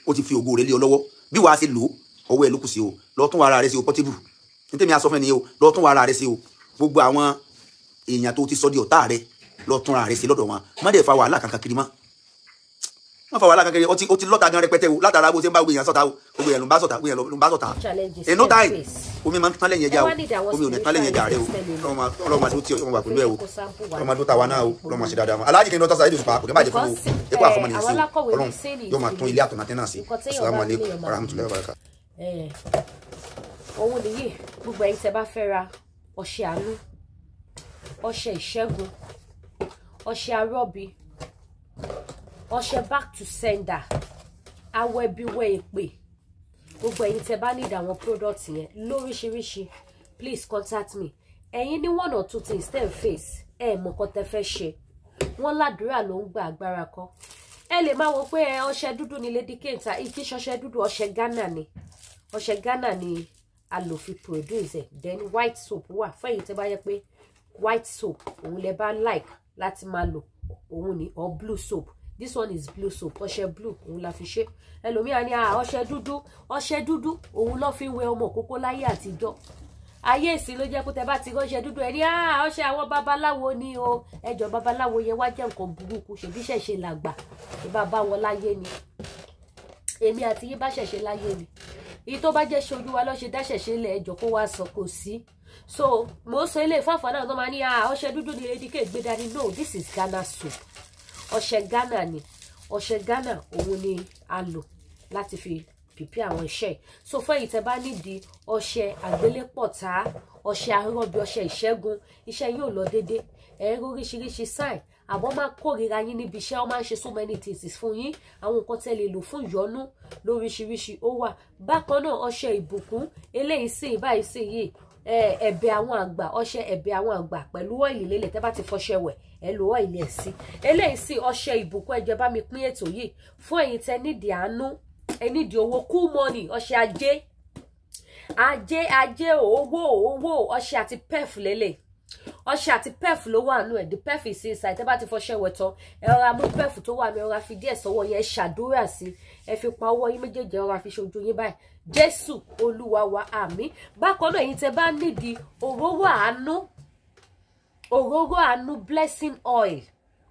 ó ti fi ògo rẹ lé ọ lọ́wọ́, bí wàá ṣe lò ó ọwọ́ ẹ ló kù sí o. Lọ tún wàrà rẹ ṣe o Portable, ní tèmi aṣọ fún ẹni o, lọ tún wàrà rẹ ṣe o. Gbogbo àwọn èèyàn tó ti sọ di ọ̀tá rẹ lọ tún ara rẹ ṣe lọ́dọ̀ wọn, má dẹ̀ fa wàhálà kankan kiri mọ́, má fa wàhálà kankan kiri. Ó ti lọ́ta gan rẹpẹtẹ o látara bó ṣe ń bá gbogbo èèyàn sọ̀tà o, gbogbo èèyàn ló ń bá sọ̀tà, gbogbo èèyàn ló ń bá sọ̀tà. In no time Omi máa ń tán lẹ́yìn ẹja o, omi ò ní tán lẹ́yìn ẹja rẹ o. Ọlọ́run máa dúró tí ọmọ wà pẹ̀lú ẹ o, ọlọ́run máa dúró tàwa náà o, ọlọ́run máa ṣe dáadáa mọ́. Aláàjì kí ni Dr. Saheed Òṣùpá kò ní bàjẹ́ fún o, ẹ̀kọ́ àfọmọ́nìyàn sí o, ọlọ́run yóò máa tún ilé àtọ̀nà tẹ́ náà sí. Assalamu alaikum warahmatullahi wabarakatuh. Òun nìyí, gbogbo ẹ̀yin tẹ́ bá fẹ́ ra ọṣẹ àánú, ọṣẹ ìṣẹ́gun, ọṣẹ arọ́bí, ọṣẹ back to sender, awẹ́bíwẹ́ èpè, gbogbo ẹ̀yin tẹ́ bá need àwọn product yẹn lóríṣiríṣi, please contact me. Ẹ̀yin ní one or two things ten face, ẹ mọ̀ nǹkan tẹ́ fẹ́ ṣe, wọ́n ládùúrà ló ń gba agbára kan. Ẹ lè máa wo pé ọṣẹ dúdú ni Lady K ń ta, kì í ṣọṣẹ dúdú, ọṣẹ Ghana ni, ọṣẹ Ghana ni a lò fi produce ẹ. Then white soap wà fún ẹ̀yin tẹ́ bá yẹ pé white soap òun lẹ bá like láti máa lò, òun ni, or blue soap. This one is blue soap, ọṣẹ blue òun la fi ṣe. Ẹlòmíà ní ọṣẹ dúdú, ọṣẹ dúdú òun ló fi ń wẹ ọmọ kókó láyé àtijọ́. Ayé ìsìn ló jẹ́ kó tẹ́ bá ti ránṣẹ́ dúdú ẹ ní ọṣẹ àwọn babaláwo ni o. Ẹjọ́ babaláwo yẹn wá jẹ́ nǹkan burúkú, ṣèbí ṣẹ̀ṣẹ̀ làgbà ìbá bá wọn láyé ni, èmi àti yín bá ṣẹ̀ṣẹ̀ láyé ni. Èyí tó bá jẹ́ ṣojú wa lọ́ṣẹ̀ dáṣẹ̀ṣẹ̀ lẹ̀, ẹjọ́ kó wá sọ kò sí. So mo sọ ilé ìfáfá náà tó máa ní ọṣẹ dúdú ni Lady K gbé dání. No, this is Ghana soap, ọṣẹ Ghana ni, ọṣẹ Ghana òun ni a lò láti fi pìpì àwọn iṣẹ́. So fún ẹ̀yin tẹ́ bá nídìí ọṣẹ àgbélépọ̀tá, ọṣẹ arọ́bí, ọṣẹ ìṣẹ́gun, iṣẹ́ yóò lọ déédé, ẹ rí oríṣiríṣi sign, àbọ̀ máa kórìíra yín níbi iṣẹ́, wọ́n máa ń ṣe so many things fún yín, àwọn nǹkan tẹ́ lè lò fún ìyọ́nú lóríṣiríṣi ó wà. Bákan náà ọṣẹ ìbùkún eléyìí sì báyìí sì yìí, ẹ̀bẹ̀ àwọn àgbà, ọṣẹ ẹ̀bẹ̀ àwọn àgbà pẹ̀lú ọ́ìlì lélẹ̀, tẹ́ bá ti fọṣẹ wẹ̀ ẹ lo ọ́ìlì ẹ̀ sí. Eléyìí sì ọṣẹ ìbùkún, ẹ jọ̀ọ́ bá mi pín ètò yìí fún ẹ̀yin tẹ́ nídìí àánú, ẹ nídìí owó, cool money, ọṣẹ ajé, ajé ajé owó owó, ọṣẹ àti pef lélẹ̀, ọṣẹ àti pef ló wà nù ẹ. The pef is inside. Tẹ́ bá ti fọṣẹ wẹ̀ tán, ẹ rọra mú pef tó wà nù, ẹ rọra fi díẹ̀ sọ́wọ́ yẹn, ṣàdúrà sí, ẹ fi pa ọwọ́ yín méjèèjì, ẹ rọra fi ṣojú yín báyìí. Jésù Olúwa wa, àmín. Bákan náà ẹ̀yin tẹ́ bá nídìí òróró àánú, òróró àánú blessing oil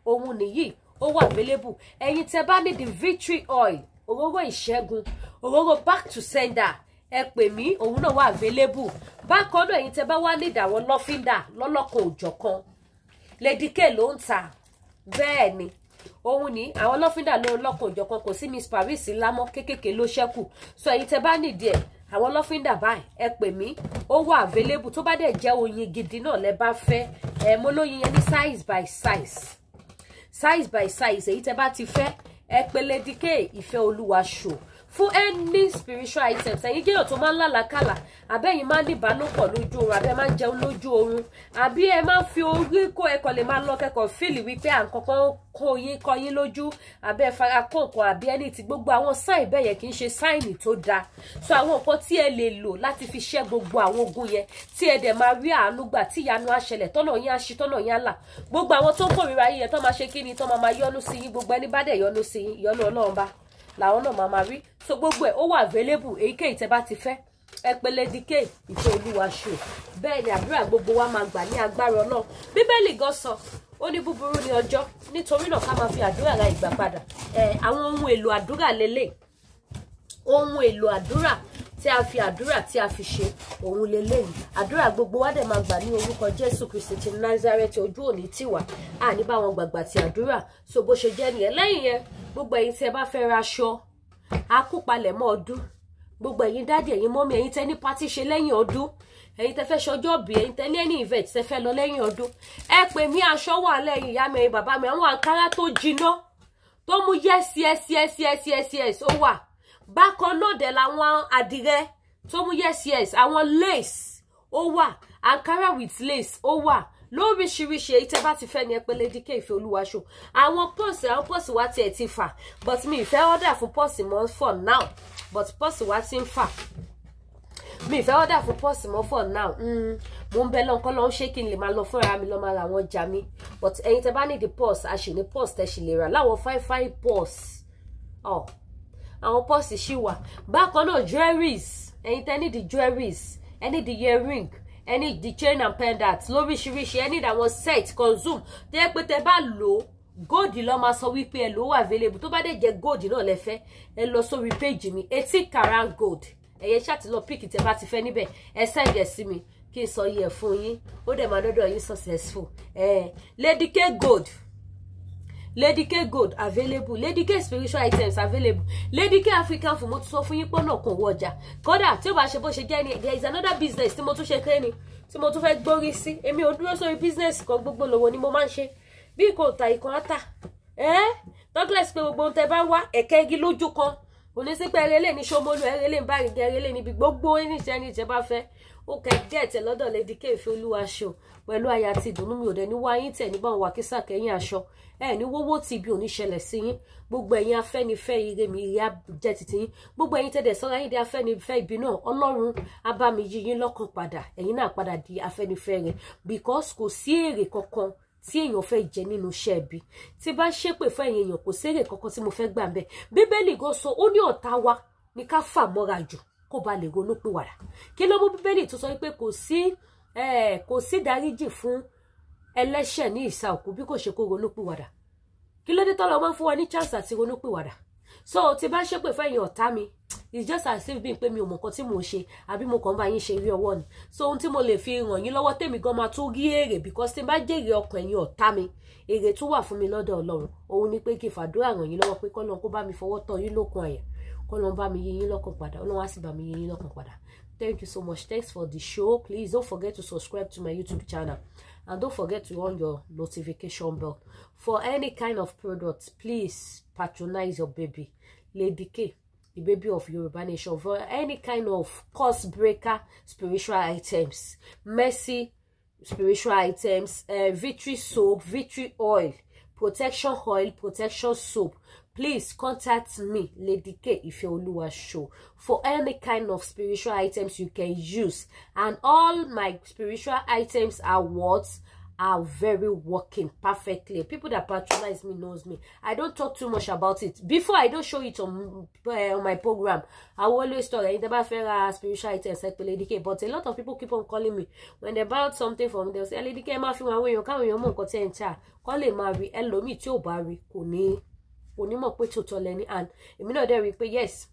òun nìyí, ó wà available. Ẹ̀yin tẹ́ bá nídìí victory oil, òróró ìṣẹ́gun, òróró back to sender, ẹ pè mí, òun náà wà available. Bákan náà ẹ̀yin tẹ́ bá wá nídìí àwọn lọ́fíńdà lọ́lọ́kan òjọ̀kan, Lady K ló ń ta, bẹ́ẹ̀ ni òun ní àwọn lọ́fíńdà lọ́lọ́kan òjọ̀kan, kò sí Miss Paris lámọ́, kékèké ló ṣẹ́kù. So ẹ̀yin tẹ́ bá nídìí ẹ̀ àwọn lọ́fíńdà báyìí, ẹ pè mí, ó wà available. Tó bá dẹ̀ jẹ́ oyin gidi náà lẹ bá fẹ́, ẹ mo lóyin yẹn ní size by size, size by size, èyí tẹ́ bá ti fẹ́ ẹ pè Lady K Ìfẹ́ Olúwa show fún any spiritual items. Ẹ̀yin jẹ́yàn tó máa ń lálàkàlà, àbẹ́yìn máa ń ní ìbálòpọ̀ lójú oorun, àbẹ́ máa ń jẹun lójú oorun, àbí ẹ máa ń fi orí kó ẹkọ lè máa lọ kẹ́kọ̀ọ́ fíìlì wípé à ń kọ́kọ́ kó yín kọ yín lójú, àbẹ́ fara kó nǹkan, àbí ẹni tí gbogbo àwọn sign bẹ́ẹ̀ yẹn kì í ṣe sign tó dáa. So àwọn nǹkan tí ẹ lè lò láti fi ṣẹ́ gbogbo àwọn ogun yẹn, tí ẹ dẹ̀ máa rí àánú gbà, tí ìyanu á ṣẹlẹ̀, tọ́nà yín á ṣí, tọ́nà yín á là, gbogbo àwọn tó ń kórìíra yín yẹn tó máa ṣe kí ni, tó máa máa yọ́nú sí yín, gbogbo ẹni bá dẹ̀ yọ́nú sí yín, yọ́nú Ọlọ́run bá làwọn náà máa máa rí. So gbogbo ẹ̀ ó wà available, èyíkéyìí tẹ́ bá ti fẹ́ ẹ pè Lady K Ìfẹ́ Olúwa show. Bẹ́ẹ̀ ni àdúrà gbogbo wa máa gbà ní agbára Ọlọ́run. Bíbélì gan sọ, ó ní búburú ní ọjọ́, nítorí náà ká máa fi àdúrà ra ìgbà padà. Àwọn ohun èlò àdúrà lélẹ̀, ohun èlò àdúrà tí a fi àdúrà tí a fi ṣe òun lélẹ́yìí. Àdúrà gbogbo wa dẹ̀ máa gbà ní orúkọ Jésù Kristi ti Nazareth, ojú òní tiwa a ní bá wọn gbàgbà ti àdúrà. So bó ṣe jẹ́ nìyẹn. Lẹ́yìn yẹn, gbogbo ẹ̀yin tí ẹ bá fẹ́ ra aṣọ akópalẹ̀mọ́ ọdún, gbogbo ẹ̀yin daddy, ẹ̀yin mummy, ẹ̀yin tẹ́ ní party ṣe lẹ́yìn ọdún, ẹ̀yin tẹ́ fẹ́ ṣọjọ́ bí, ẹ̀yin tẹ́ ní any event tẹ́ fẹ́ lọ lẹ́yìn ọdún, ẹ pè mí, aṣọ wà lẹ́yìn ìyá mi, ẹ̀yin bàbá mi, àwọn àǹkárá tó jiná tó mú yes yes yes yes yes yes ó wà. Bákan náà dẹ̀ làwọn àdìrẹ tó mú yes yes, àwọn lace ó wà, àǹkárá with lace ó wà lóríṣiríṣi. Èyí tẹ́ bá ti fẹ́ ni ẹ pè Lady K Ìfẹ́ Olúwa show. Àwọn purse, àwọn purse wa tiẹ̀ ti fà, but mi ì fẹ́ order fún purse mọ́ for now, but purse wa ti ń fà, mi ì fẹ́ order fún purse mọ́ for now. Mo ń bẹ lọ́nkọ́ lọ́n ṣé kí n lè máa lọ fúnra mi lọ́ máa ra àwọn ọjà mi, but ẹ̀yin tẹ́ bá ní the purse, a ṣì ní purse tẹ́ ṣì lè rà láwọn fine fine purse. Àwọn purse ṣì wà. Bákan náà jewelries, ẹ̀yin tẹ́ ní the jewelries, ẹ ní the earring, ẹ ní the chain and pendant lóríṣiríṣi, ẹ ní àwọn set consume tó yẹ pé tẹ́ bá lò ó gold ló máa sọ wípé ẹ ló wà available. Tó bá dẹ̀ jẹ́ gold náà lẹ fẹ́, ẹ lọ sórí page mi, 18 karat gold. Ẹ̀yẹ ṣáà ti lọ pick tẹ́ bá ti fẹ́ níbẹ̀, ẹ send ẹ̀ sí mi kí n sọ iye fún yín, ó dẹ̀ máa dọ́dọ̀ yín successful. Lady K Gold, Lady K Gold available, Lady K spiritual items available, Lady K African fún. Mo tún sọ fún yín pọ́nà kan wọ ọjà kódà tí ó bá ṣe bó ṣe jẹ́ ni. There is another business tí mo tún ṣe kéré ni tí mo tún fẹ́ gbórí sí. Èmi ò dúró sórí business kan, gbogbo lòwò ni mo máa ń ṣe. Bí kò ta ìkan á tà. Douglas pé gbogbo ohun tẹ bá ń wá ẹ̀kẹ́ igi lójú kan kò ní sí pé ẹrẹ́lẹ̀ ní Ṣómólú, ẹrẹ́lẹ̀ ń bá ìgẹ̀, ẹrẹ́lẹ̀ níbi gbogbo oníṣẹ́ ní ìjẹba fẹ́ ó kẹ gẹ́ẹ̀tẹ̀ lọ́dọ̀ Lady K Ìfẹ́ Olúwa Show pẹ̀lú aya àti ìdùnnú. Mi ò dẹ̀ ní wá yín tẹ̀ nígbà wọn wà kísà kẹ́yìn aṣọ ẹ ní wówó tí ibi ò ní ṣẹlẹ̀ sí yín. Gbogbo ẹ̀yin afẹ́nifẹ́ ire mi, ire á jẹ́ titi yín. Gbogbo ẹ̀yin tẹ̀dẹ̀ sọ́ra yín di afẹ́nifẹ́ ibi náà, Ọlọ́run á bá mi yí yín lọ́kàn padà, ẹ̀yin náà padà di afẹ́nifẹ́ rẹ̀, because kò sí èrè kankan tí èèyàn fẹ́ jẹ nínú iṣẹ́ ibi. Tí bá ṣépè fún ẹ̀yin èèyàn, kò sí èrè kankan tí mo fẹ́ gbà ń bẹ̀. Bíbélì gan sọ, ó ní ọ̀tá wa ní ká fà mọ́ra jù kó ba lè ronú pìwàdà. Kí ló mú Bíbélì tó sọ wípé kò sí dáríjì fún ẹlẹ́ṣẹ̀ ní ìsà òkú bí kò ṣe kó ronú pìwàdà? Kí ló dé tọ́lọ́ máa ń fún wa ní chance àti ronú pìwàdà? So tí bá ṣépè fún ẹ̀yin ọ̀tá mi, it's just as if bíi pé mi ò mọ̀ nǹkan tí mò ń ṣe àbí mo kàn bá yín ṣe rí ọwọ́ ni. So ohun tí mo lè fi ràn yín lọ́wọ́, tèmi gan máa tún rí èrè, because tí n bá jèrè ọkàn ẹ̀yin ọ̀tá mi, èrè tún wà fún mi lọ́dọ̀ Ọlọ́run, òun ni pé kí n fàdúrà ràn yín lọ́wọ́ pé k'Ọlọ́run kó bá mi fọwọ́ tọ́ yín lókun àyà, k'Ọlọ́run bá mi yí yín lọ́kàn padà. Ọlọ́run á sì bá mi yí yín lọ́kàn padà. Thank you so much. Thanks for the show. Please don't forget to subscribe to my YouTube channel and don't forget to on your notification bell. For any kind of product, please patronize your baby, Lady K, the baby of Yoruba Nation, for any kind of curse breaker spiritual items, mercy spiritual items, victory soap, victory oil, protection oil, protection soap. Please contact me, Lady K Ifeoluwa Show, for any kind of spiritual items you can use. And all my spiritual items are what are very working perfectly. People that patronize me knows me. I don't talk too much about it. Before, I don't show it on my program. I will always talk, "Ẹ̀yin tẹ́ bá fẹ́ ra spiritual items, ẹ pè Lady K." But a lot of people keep on calling me. When they buy something from me, they'll say, "Lady K, ẹ máa fi wọn àwọn èèyàn káwọn èèyàn mọ̀ nǹkan tí ẹ ń tà kọ́ lè máa rí." Ẹlòmíì tí ò bá rí, kò ní mọ̀ pé tòótọ́ lẹ́ni. And èmi náà dẹ̀ rí i pé yes,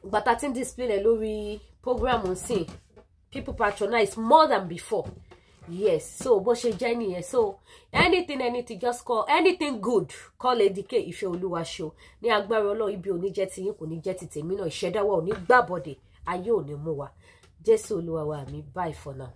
bàtà tí ń display ẹ̀ lórí program nsìn, people patronize more than before. Yes, so bó ṣe jẹ́ nìyẹn. So anything, anything, just call. Anything good, call Lady K Ìfẹ́ Olúwa Show. Ní agbára Ọlọ́run, ibi ò ní jẹ́ ti yín, kò ní jẹ́ ti tèmi náà. Ìṣẹ̀dá wa ò ní gbàbọ̀dẹ̀, ayé ò ní mú wa. Jésù Olúwa wa mi. Bye for now.